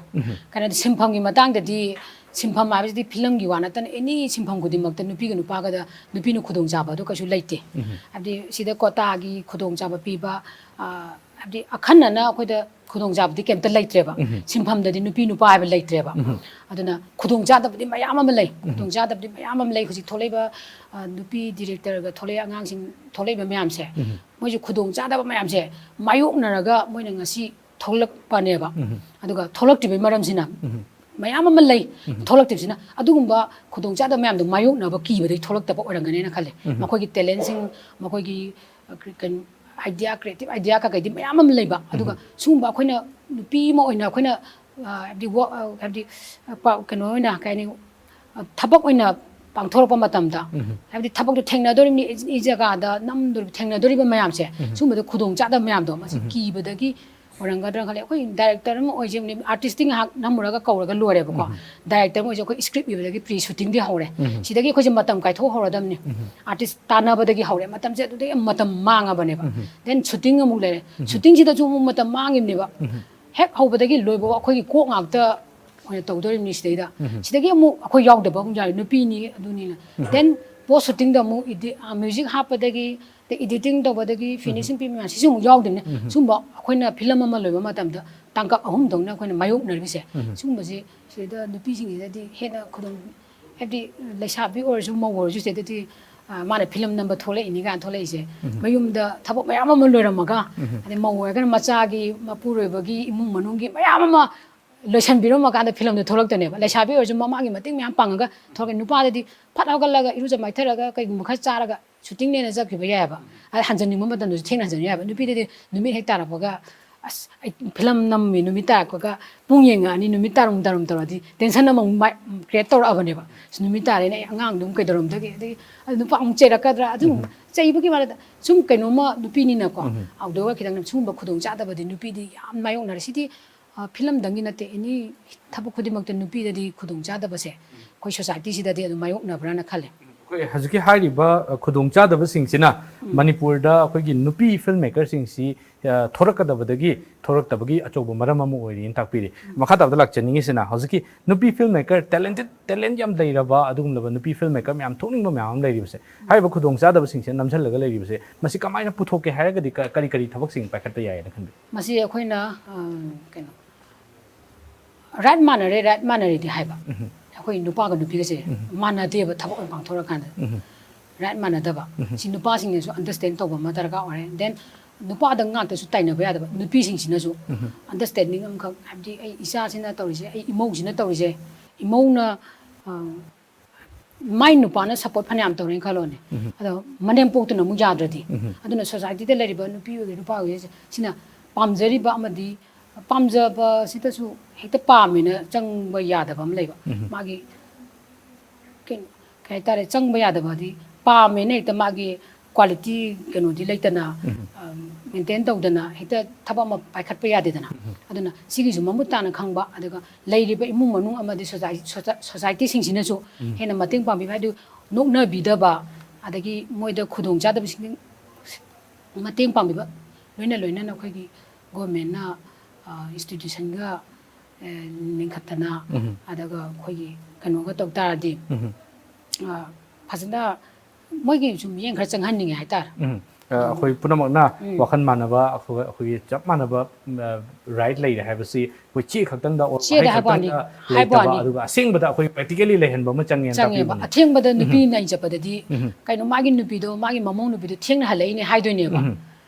ꯀꯩꯅꯣꯗꯤ ꯁꯤꯟꯐꯝꯒꯤ ꯃꯇꯥꯡꯗꯗꯤ, ꯁꯤꯟꯐꯝ ꯍꯥꯏꯕꯁꯤꯗꯤ ꯐꯤꯂꯝꯒꯤ ꯋꯥ ꯅꯠꯇꯅ ꯑꯦꯅꯤ ꯁꯤꯟꯐꯝ ꯈꯨꯗꯤꯡꯃꯛꯇ ꯅꯨꯄꯤꯒ ꯅꯨꯄꯥꯒꯗ ꯅꯨꯄꯤꯅ ꯈꯨꯗꯣꯡ ꯆꯥꯕ ꯑꯗꯨ ꯀꯩꯁꯨ ꯂꯩꯇꯦ꯫ ꯍꯥꯏꯕꯗꯤ ꯁꯤꯗ ꯀꯣꯇꯥꯒꯤ ꯈꯨꯗꯣꯡ ꯆꯥꯕ ꯄꯤꯕ, ꯍꯥꯏꯕꯗꯤ ꯑꯈꯟꯅꯅ ꯑꯩꯈꯣꯏꯗ ꯈꯨꯗꯣꯡꯆꯥꯕꯗꯤ ꯀꯩꯝꯇ ꯂꯩꯇ꯭ꯔꯦꯕ꯫ ꯁꯤꯟꯐꯝꯗꯗꯤ ꯅꯨꯄꯤ ꯅꯨꯄꯥ ꯍꯥꯏꯕ ꯂꯩꯇ꯭ꯔꯦꯕ꯫ ꯑꯗꯨꯅ ꯈꯨꯗꯣꯡꯆꯥꯗꯕꯗꯤ ꯃꯌꯥꯝ ꯑꯃ ꯂꯩ꯫ ꯈꯨꯗꯣꯡꯆꯥꯗꯕꯗꯤ ꯃꯌꯥꯝ ꯑꯃ ꯂꯩ꯫ ꯍꯧꯖꯤꯛ ꯊꯣꯛꯂꯛꯏꯕ, ꯑ, ꯅꯨꯄꯤ ꯗꯤꯔꯦꯛꯇꯔꯒ ꯊꯣꯛꯂꯛꯏ ꯑꯉꯥꯡꯁꯤꯡ ꯊꯣꯛꯂꯛꯏꯕ ꯃꯌꯥꯝꯁꯦ, ꯃꯣꯏꯁꯨ ꯈꯨꯗꯣꯡꯆꯥꯗꯕ ꯃꯌꯥꯝꯁꯦ ꯃꯥꯌꯣꯛꯅꯔꯒ ꯃꯣꯏꯅ ꯉꯁꯤ ꯊꯣꯛꯂꯛꯄꯅꯦꯕ꯫ ꯑꯗꯨꯒ ꯊꯣꯛꯂꯛꯇ꯭ꯔꯤꯕꯩ ꯃꯔꯝꯁꯤꯅ ꯃꯌꯥꯝ ꯑꯃ ꯂꯩ꯫ ꯊꯣꯛꯂꯛꯇ꯭ꯔꯤꯕꯁꯤꯅ ꯑꯗꯨꯒꯨꯝꯕ ꯈꯨꯗꯣꯡꯆꯥꯗꯕ ꯃꯌꯥꯝꯗꯣ ꯃꯥꯌꯣꯛꯅꯕ ꯀꯤꯕꯗꯒꯤ ꯊꯣꯛꯂꯛꯇꯕ ꯑꯣꯏꯔꯝꯒꯅꯦꯅ ꯈꯜꯂꯦ꯫ ꯃꯈꯣꯏꯒꯤ ꯇꯦꯂꯦꯟꯁꯤꯡ, ꯃꯈꯣꯏꯒꯤ, ꯑ, ꯀ꯭ꯔꯤ-, ꯀꯩꯅꯣ, ꯑꯥꯏꯗꯤꯌꯥ, ꯀ꯭ꯔꯤꯌꯦꯇꯤꯞ ꯑꯥꯏꯗꯤꯌꯥ ꯀꯩꯀꯩꯗꯤ ꯃꯌꯥꯝ ꯑꯃ ꯂꯩꯕ꯫ ꯑꯗꯨꯒ ꯁꯤꯒꯨꯝꯕ ꯑꯩꯈꯣꯏꯅ ꯅꯨꯄꯤ ꯑꯃ ꯑꯣꯏꯅ ꯑꯩꯈꯣꯏꯅ, ꯑ, ꯍꯥꯏꯕꯗꯤ ꯋꯥ-, ꯑ, ꯍꯥꯏꯕꯗꯤ, ꯑ, ꯄ-, ꯀꯩꯅꯣ ꯑꯣꯏꯅ ꯀꯩ ꯍꯥꯏꯅꯤ, ꯑ, ꯊꯕꯛ ꯑꯣꯏꯅ ꯄꯥꯡꯊꯣꯔꯛꯄ ꯃꯇꯝꯗ, ꯍꯥꯏꯕꯗꯤ ꯊꯕꯛꯇꯣ ꯊꯦꯡꯅꯗꯣꯔꯤꯕꯅꯤ, ꯏ ꯖꯒꯥꯗ ꯅꯝꯗꯣꯔꯤꯕ, ꯊꯦꯡꯅꯗꯣꯔꯤꯕ ꯃꯌꯥꯝꯁꯦ, ꯁꯤꯒꯨꯝꯕꯗ ꯈꯨꯗꯣꯡꯆꯥꯗꯕ ꯃꯌꯥꯝꯗꯣ, ꯃꯁꯤ ꯀꯤꯕꯗꯒꯤ ꯑꯣꯏꯔꯝꯒꯗ꯭ꯔꯥ ꯈꯜꯂꯦ꯫ ꯑꯩꯈꯣꯏ ꯗꯥꯏꯔꯦꯛꯇꯔ ꯑꯃ ꯑꯣꯏꯁꯦ, ꯑꯥꯔꯇꯤꯁꯇꯤ ꯉꯥꯏꯍꯥꯛ ꯅꯝꯃꯨꯔꯒ ꯀꯧꯔꯒ ꯂꯣꯏꯔꯦꯕꯀꯣ꯫ ꯗꯥꯏꯔꯦꯛꯇꯔ ꯑꯃ ꯑꯣꯏꯁꯦ, ꯑꯩꯈꯣꯏ ꯁ꯭ꯀ꯭ꯔꯤꯞ ꯏꯕꯗꯒꯤ ꯄ꯭ꯔꯤ ꯁꯨꯇꯤꯡꯗꯤ ꯍꯧꯔꯦ꯫ ꯁꯤꯗꯒꯤ ꯑꯩꯈꯣꯏꯁꯦ ꯃꯇꯝ ꯀꯥꯏꯊꯣꯛꯍꯧꯔꯗꯕꯅꯤ꯫ ꯑꯥꯔꯇꯤꯁ ꯇꯥꯟꯅꯕꯗꯒꯤ ꯍꯧꯔꯦ꯫ ꯃꯇꯝꯁꯦ ꯑꯗꯨꯗꯒꯤ ꯃꯇꯝ ꯃꯥꯡꯉꯕꯅꯦꯕ꯫ ꯗꯦꯟ ꯁꯨꯇꯤꯡ ꯑꯃꯨꯛ ꯂꯩꯔꯦ꯫ ꯁꯨꯇꯤꯡꯁꯤꯗꯁꯨ ꯑꯃꯨꯛ ꯃꯇꯝ ꯃꯥꯡꯉꯤꯕꯅꯦꯕ꯫ ꯍꯦꯛ ꯍꯧꯕꯗꯒꯤ ꯂꯣꯏꯕ ꯑꯩꯈꯣꯏꯒꯤ ꯀꯣꯛ ꯉꯥꯛꯇ ꯑꯣꯏꯅ ꯇꯧꯗꯣꯔꯤꯕꯅꯤ ꯁꯤꯗꯩꯗ꯫ ꯁꯤꯗꯒꯤ ꯑꯃꯨꯛ ꯑꯩꯈꯣꯏ ꯌꯥꯎꯗꯕ ꯑꯃꯨꯛ ꯌꯥꯎꯔꯦ, ꯅꯨꯄꯤꯅꯤ ꯑꯗꯨꯅꯤꯅ꯫ ꯗꯦꯟ ꯄꯣꯁ ꯁꯨꯇꯤꯡꯗ ꯑꯃꯨꯛ ꯏꯗꯤ-, ꯑ, ꯃ꯭ꯌꯨꯖꯤꯛ ꯍꯥꯞꯄꯗꯒꯤ, ꯑꯗꯩ ꯏꯗꯤꯇꯤꯡ ꯇꯧꯕꯗꯒꯤ, ꯐꯤꯅꯤꯁꯤꯡ ꯄꯤꯕ ꯃꯌꯥꯝ ꯁꯤꯁꯨ ꯑꯃꯨꯛ ꯌꯥꯎꯗꯣꯏꯅꯦ꯫ ꯁꯤꯒꯨꯝꯕ ꯑꯩꯈꯣꯏꯅ ꯐꯤꯂꯝ ꯑꯃ ꯂꯣꯏꯕ ꯃꯇꯝꯗ ꯇꯥꯡꯀꯛ ꯑꯍꯨꯝ ꯊꯣꯛꯅ ꯑꯩꯈꯣꯏꯅ ꯃꯥꯌꯣꯛꯅꯔꯤꯁꯦ꯫ ꯁꯤꯒꯨꯝꯕꯁꯤ ꯁꯤꯗ ꯅꯨꯄꯤꯁꯤꯡꯁꯤꯗꯗꯤ ꯍꯦꯟꯅ ꯈꯨꯗꯣꯡ, ꯍꯥꯏꯕꯗꯤ ꯂꯩꯁꯥꯕꯤ ꯑꯣꯏꯔꯁꯨ ꯃꯧ ꯑꯣꯏꯔꯁꯨ ꯁꯤꯗꯗꯤ, ꯑ, ꯃꯥꯅ ꯐꯤꯂꯝ ꯅꯝꯕ ꯊꯣꯛꯂꯛꯏꯅꯤ ꯀꯥꯏꯅ ꯊꯣꯛꯂꯛꯏꯁꯦ꯫ ꯃꯌꯨꯝꯗ ꯊꯕꯛ ꯃꯌꯥꯝ ꯑꯃ ꯂꯣꯏꯔꯝꯃꯒ, ꯑꯗꯩ ꯃꯧ ꯑꯣꯏꯔꯒꯅ ꯃꯆꯥꯒꯤ ꯃꯄꯨꯔꯣꯏꯕꯒꯤ ꯏꯃꯨꯡ ꯃꯅꯨꯡꯒꯤ ꯃꯌꯥꯝ ꯑꯃ ꯂꯣꯏꯁꯟꯕꯤꯔꯝꯃꯀꯥꯟꯗ ꯐꯤꯂꯝꯗꯣ ꯊꯣꯛꯂꯛꯇꯣꯏꯅꯦꯕ꯫ ꯂꯩꯁꯥꯕꯤ ꯑꯣꯏꯔꯁꯨ ꯃꯃꯥꯒꯤ ꯃꯇꯦꯡ ꯃꯌꯥꯝ ꯄꯥꯡꯉꯒ ꯊꯣꯛꯂꯛꯀꯅꯤ꯫ ꯅꯨꯄꯥꯗꯗꯤ ꯐꯠ ꯍꯧꯒꯠꯂꯒ ꯏꯔꯨꯖ ꯃꯥꯏꯊꯔꯒ ꯀꯩꯒꯨꯝꯕ ꯈꯔ ꯆꯥꯔꯒ ꯁꯨꯇꯤꯡꯅꯦꯅ ꯆꯠꯈꯤꯕ ꯌꯥꯏꯑꯕ꯫ ꯑꯗ ꯍꯟꯖꯟꯅꯤꯡꯕ ꯃꯇꯝꯗꯁꯨ ꯊꯦꯡꯅ ꯍꯟꯖꯟ ꯌꯥꯏꯑꯕ꯫ ꯅꯨꯄꯤꯗꯗꯤ ꯅꯨꯃꯤꯠ ꯍꯦꯛ ꯇꯥꯔꯛꯄꯒ, "ꯑꯁ, ꯑꯩ ꯐꯤꯂꯝ ꯅꯝꯃꯤ", ꯅꯨꯃꯤꯠ ꯇꯥꯔꯛꯄꯒ ꯄꯨꯡ ꯌꯦꯡꯉꯛꯑꯅꯤ, ꯅꯨꯃꯤꯠ ꯇꯥꯔꯨꯝ ꯇꯥꯔꯨꯝ ꯇꯧꯔꯗꯤ ꯇꯦꯟꯁꯟ ꯑꯃꯃꯨꯛ ꯃꯥꯏ-, ꯀ꯭ꯔꯤꯌꯦꯠ ꯇꯧꯔꯛꯑꯕꯅꯦꯕ꯫ "ꯑꯁ, ꯅꯨꯃꯤꯠ ꯇꯥꯔꯦꯅꯦ, ꯑꯩ ꯑꯉꯥꯡꯗꯣ ꯑꯃꯨꯛ ꯀꯩꯗꯧꯔꯝꯗꯒꯦ?" ꯑꯗꯒꯤ ꯑꯗꯨ ꯅꯨꯄꯥ ꯑꯃꯨꯛ ꯆꯩꯔꯛꯀꯗ꯭ꯔꯥ? ꯑꯗꯨꯝ ꯆꯩꯕꯒꯤ ꯋꯥ ꯅꯠꯇ, ꯁꯨꯝ ꯀꯩꯅꯣꯝꯃ ꯅꯨꯄꯤꯅꯤꯅꯀꯣ, ꯑꯥꯎꯠꯗꯣꯔꯒ ꯈꯤꯇꯪ ꯁꯤꯒꯨꯝꯕ ꯈꯨꯗꯣꯡꯆꯥꯗꯕꯗꯤ ꯅꯨꯄꯤꯗꯤ ꯌꯥꯝ ꯃꯥꯌꯣꯛꯅꯔꯦ꯫ ꯁꯤꯗꯤ, ꯑ, ꯐꯤꯂꯝꯗꯪꯒꯤ ꯅꯠꯇꯦ, ꯑꯦꯅꯤ ꯊꯕꯛ ꯈꯨꯗꯤꯡꯃꯛꯇ ꯅꯨꯄꯤꯗꯗꯤ ꯈꯨꯗꯣꯡꯆꯥꯗꯕꯁꯦ ꯑꯩꯈꯣꯏ ꯁꯣꯁꯥꯏꯇꯤꯁꯤꯗꯗꯤ ꯑꯗꯨꯝ ꯃꯥꯌꯣꯛꯅꯕ꯭ꯔꯥꯅ ꯈꯜꯂꯦ꯫ ꯑꯩꯈꯣꯏ ꯍꯧꯖꯤꯛꯀꯤ ꯍꯥꯏꯔꯤꯕ, ꯑ, ꯈꯨꯗꯣꯡꯆꯥꯗꯕꯁꯤꯡꯁꯤꯅ ꯎꯝ꯫ ꯃꯅꯤꯄꯨꯔꯗ ꯑꯩꯈꯣꯏꯒꯤ ꯅꯨꯄꯤ ꯐꯤꯜꯝ ꯃꯦꯀꯔꯁꯤꯡꯁꯤ, ꯑ, ꯊꯣꯔꯛꯀꯗꯕꯗꯒꯤ ꯊꯣꯔꯛꯇꯕꯒꯤ ꯑꯆꯧꯕ ꯃꯔꯝ ꯑꯃ ꯑꯣꯏꯔꯤꯅ ꯇꯥꯛꯄꯤꯔꯤ꯫ ꯎꯝ꯫ ꯃꯈꯥ ꯇꯥꯕꯗ ꯂꯥꯛꯆꯅꯤꯡꯉꯤꯁꯤꯅ ꯍꯧꯖꯤꯛꯀꯤ ꯅꯨꯄꯤ ꯐꯤꯜꯝ ꯃꯦꯀꯔ, ꯇꯦꯂꯦꯟꯇꯦꯠ, ꯇꯦꯂꯦꯟ ꯌꯥꯝ ꯂꯩꯔꯕ ꯑꯗꯨꯒꯨꯝꯂꯕ ꯅꯨꯄꯤ ꯐꯤꯜꯝ ꯃꯦꯀꯔ ꯃꯌꯥꯝ ꯊꯣꯛꯅꯤꯡꯕ ꯃꯌꯥꯝ ꯑꯃ ꯂꯩꯔꯤꯕꯁꯦ, ꯍꯥꯏꯔꯤꯕ ꯈꯨꯗꯣꯡꯆꯥꯗꯕꯁꯤꯡꯁꯦ ꯅꯝꯁꯤꯜꯂꯒ ꯂꯩꯔꯤꯕꯁꯦ, ꯃꯁꯤ ꯀꯃꯥꯏꯅ ꯄꯨꯊꯣꯛꯀꯦ ꯍꯥꯏꯔꯒꯗꯤ ꯀ-, ꯀꯔꯤ ꯀꯔꯤ ꯊꯕꯛꯁꯤꯡ ꯄꯥꯏꯈꯠꯄ ꯌꯥꯏꯌꯦꯅ ꯈꯟꯕꯤ? ꯃꯁꯤ ꯑꯩꯈꯣꯏꯅ, ꯑ, ꯀꯩꯅꯣ, ꯔꯥꯏꯠ ꯃꯥꯟꯅꯔꯦ, ꯔꯥꯏꯠ ꯃꯥꯟꯅꯔꯦꯗꯤ ꯍꯥꯏꯕ꯫ ꯎꯝ꯫ ꯑꯩꯈꯣꯏ ꯅꯨꯄꯥꯒ ꯅꯨꯄꯤꯒꯁꯦ ꯎꯝ꯫ ꯃꯥꯟꯅꯗꯦꯕ ꯊꯕꯛ ꯑꯣꯏꯅ ꯄꯥꯡꯊꯣꯔꯛꯀꯥꯟꯗ꯫ ꯎꯝ꯫ ꯔꯥꯏꯠ ꯃꯥꯟꯅꯗꯕ꯫ ꯎꯝ꯫ ꯁꯤ ꯅꯨꯄꯥꯁꯤꯡꯅꯁꯨ ꯑꯟꯗꯔꯁꯇꯦꯟ ꯇꯧꯕ ꯑꯃ ꯗꯔꯀꯥꯔ ꯑꯣꯏꯔꯦ꯫ ꯗꯦꯟ ꯅꯨꯄꯥꯗ ꯉꯥꯛꯇꯁꯨ ꯇꯥꯏꯅꯕ ꯌꯥꯗꯕ, ꯅꯨꯄꯤꯁꯤꯡꯁꯤꯅꯁꯨ ꯎꯝ꯫ ꯑꯟꯗꯔꯁꯇꯦꯟꯗꯤꯡ ꯑꯃꯈꯛ, ꯍꯥꯏꯕꯗꯤ ꯑꯩ ꯏꯆꯥꯁꯤꯅ ꯇꯧꯔꯤꯁꯦ, ꯑꯩ ꯏꯃꯧꯁꯤꯅ ꯇꯧꯔꯤꯁꯦ, ꯏꯃꯧꯅ, ꯑ, ꯃꯥꯏ ꯅꯨꯄꯥꯅ ꯁꯞꯄꯣꯔꯠ ꯐꯅꯌꯥꯝ ꯇꯧꯔꯦꯅ ꯈꯜꯂꯣꯅꯦ, ꯎꯝ꯫ ꯑꯗꯣ ꯃꯅꯦꯝꯄꯣꯛꯇꯨꯅ ꯑꯃꯨꯛ ꯌꯥꯗ꯭ꯔꯗꯤ, ꯎꯝ꯫ ꯑꯗꯨꯅ ꯁꯣꯁꯥꯏꯇꯤꯗ ꯂꯩꯔꯤꯕ ꯅꯨꯄꯤ ꯑꯣꯏꯒꯦꯔꯥ ꯅꯨꯄꯥ ꯑꯣꯏꯒꯦꯔꯥ ꯁꯤꯅ ꯄꯥꯝꯖꯔꯤꯕ ꯑꯃꯗꯤ ꯄꯥꯝꯖꯕꯁꯤꯗꯁꯨ ꯍꯦꯛꯇ ꯄꯥꯝꯃꯦꯅ ꯆꯪꯕ ꯌꯥꯗꯕ ꯑꯃ ꯂꯩꯕ꯫ ꯎꯝ꯫ ꯃꯥꯒꯤ ꯀꯩꯅꯣ, ꯀꯩ ꯍꯥꯏꯇꯥꯔꯦ, ꯆꯪꯕ ꯌꯥꯗꯕꯗꯤ ꯄꯥꯝꯃꯦꯅ ꯍꯦꯛꯇ ꯃꯥꯒꯤ ꯀ꯭ꯋꯥꯂꯤꯇꯤ ꯀꯩꯅꯣꯗꯤ ꯂꯩꯇꯅ, ꯎꯝ꯫ ꯑ, ꯃꯦꯟꯇꯦꯟ ꯇꯧꯗꯅ ꯍꯦꯛꯇ ꯊꯕꯛ ꯑꯃ ꯄꯥꯏꯈꯠꯄ ꯌꯥꯗꯦꯗꯅ꯫ ꯎꯝ꯫ ꯑꯗꯨꯅ ꯁꯤꯒꯤꯁꯨ ꯃꯃꯨꯠ ꯇꯥꯅ ꯈꯪꯕ, ꯑꯗꯨꯒ ꯂꯩꯔꯤꯕ ꯏꯃꯨꯡ ꯃꯅꯨꯡ ꯑꯃꯗꯤ ꯁꯣꯁꯥꯏ-, ꯁꯣꯁꯥꯏ-, ꯁꯣꯁꯥꯏꯇꯤꯁꯤꯡꯁꯤꯅꯁꯨ ꯎꯝ꯫ ꯍꯦꯟꯅ ꯃꯇꯦꯡ ꯄꯥꯡꯕꯤꯕ, ꯍꯥꯏꯗꯤ ꯅꯣꯛꯅꯕꯤꯗꯕ, ꯑꯗꯒꯤ ꯃꯣꯏꯗ ꯈꯨꯗꯣꯡꯆꯥꯗꯕꯁꯤꯡ ꯃꯇꯦꯡ ꯄꯥꯡꯕꯤꯕ, ꯂꯣꯏꯅ ꯂꯣꯏꯅꯅ ꯑꯩꯈꯣꯏꯒꯤ ꯒꯣꯔꯃꯦꯟꯅ, ꯑ, ꯏꯟꯁꯇꯤꯇ꯭ꯌꯨꯁꯟꯒ, ꯑ, ꯂꯤꯡꯈꯠꯇꯅ, ꯎꯝ꯫ ꯑꯗꯨꯒ ꯑꯩꯈꯣꯏꯒꯤ ꯀꯩꯅꯣꯒ ꯇꯧ ꯇꯥꯔꯗꯤ, ꯎꯝ꯫ ꯑ, ꯐꯖꯅ ꯃꯣꯏꯒꯤ ꯁꯨꯝ ꯃꯤꯠꯌꯦꯡ ꯈꯔ ꯆꯪꯍꯟꯅꯤꯡꯉꯦ ꯍꯥꯏꯇꯥꯔꯦ꯫ ꯎꯝ꯫ ꯑ, ꯑꯩꯈꯣꯏ ꯄꯨꯝꯅꯃꯛꯅ ꯎꯝ꯫ ꯋꯥꯈꯜ ꯃꯥꯟꯅꯕ, ꯑꯩꯈꯣꯏ, ꯑꯩꯈꯣꯏꯒꯤ ꯆꯞ ꯃꯥꯟꯅꯕ, ꯑ, ꯔꯥꯏꯠ ꯂꯩꯔꯦ ꯍꯥꯏꯕꯁꯤ ꯑꯩꯈꯣꯏ ꯆꯦ ꯈꯛꯇꯪꯗ, ꯑꯣꯔ ꯆꯦꯗ ꯋꯥꯍꯩ ꯍꯥꯏꯕ ꯋꯥꯅꯤ, ꯈꯛꯇꯪꯗ ꯍꯥꯏꯕ ꯂꯩꯇꯕ, ꯋꯥꯅꯤ꯫ ꯑꯗꯨꯒ ꯑꯁꯦꯡꯕꯗ ꯑꯩꯈꯣꯏ ꯄ꯭ꯔꯦꯛꯇꯤꯀꯦꯂꯤ ꯂꯩꯍꯟꯕ ꯑꯃ ꯆꯪꯉꯦꯅ ꯆꯪꯉꯦꯕ꯫ ꯇꯥꯛꯄꯤꯕꯅꯤ꯫ ꯑꯊꯦꯡꯕꯗ ꯎꯝ꯫ ꯅꯨꯄꯤꯅ ꯑꯩ ꯆꯠꯄꯗꯗꯤ ꯎꯝ꯫ ꯀꯩꯅꯣ, ꯃꯥꯒꯤ ꯅꯨꯄꯤꯗꯣ, ꯃꯥꯒꯤ ꯃꯃꯧ ꯅꯨꯄꯤꯗꯣ ꯊꯦꯡꯅ ꯍꯜꯂꯛꯏꯅꯦ ꯍꯥꯏꯗꯣꯏꯅꯦꯕ꯫ ꯎꯝ꯫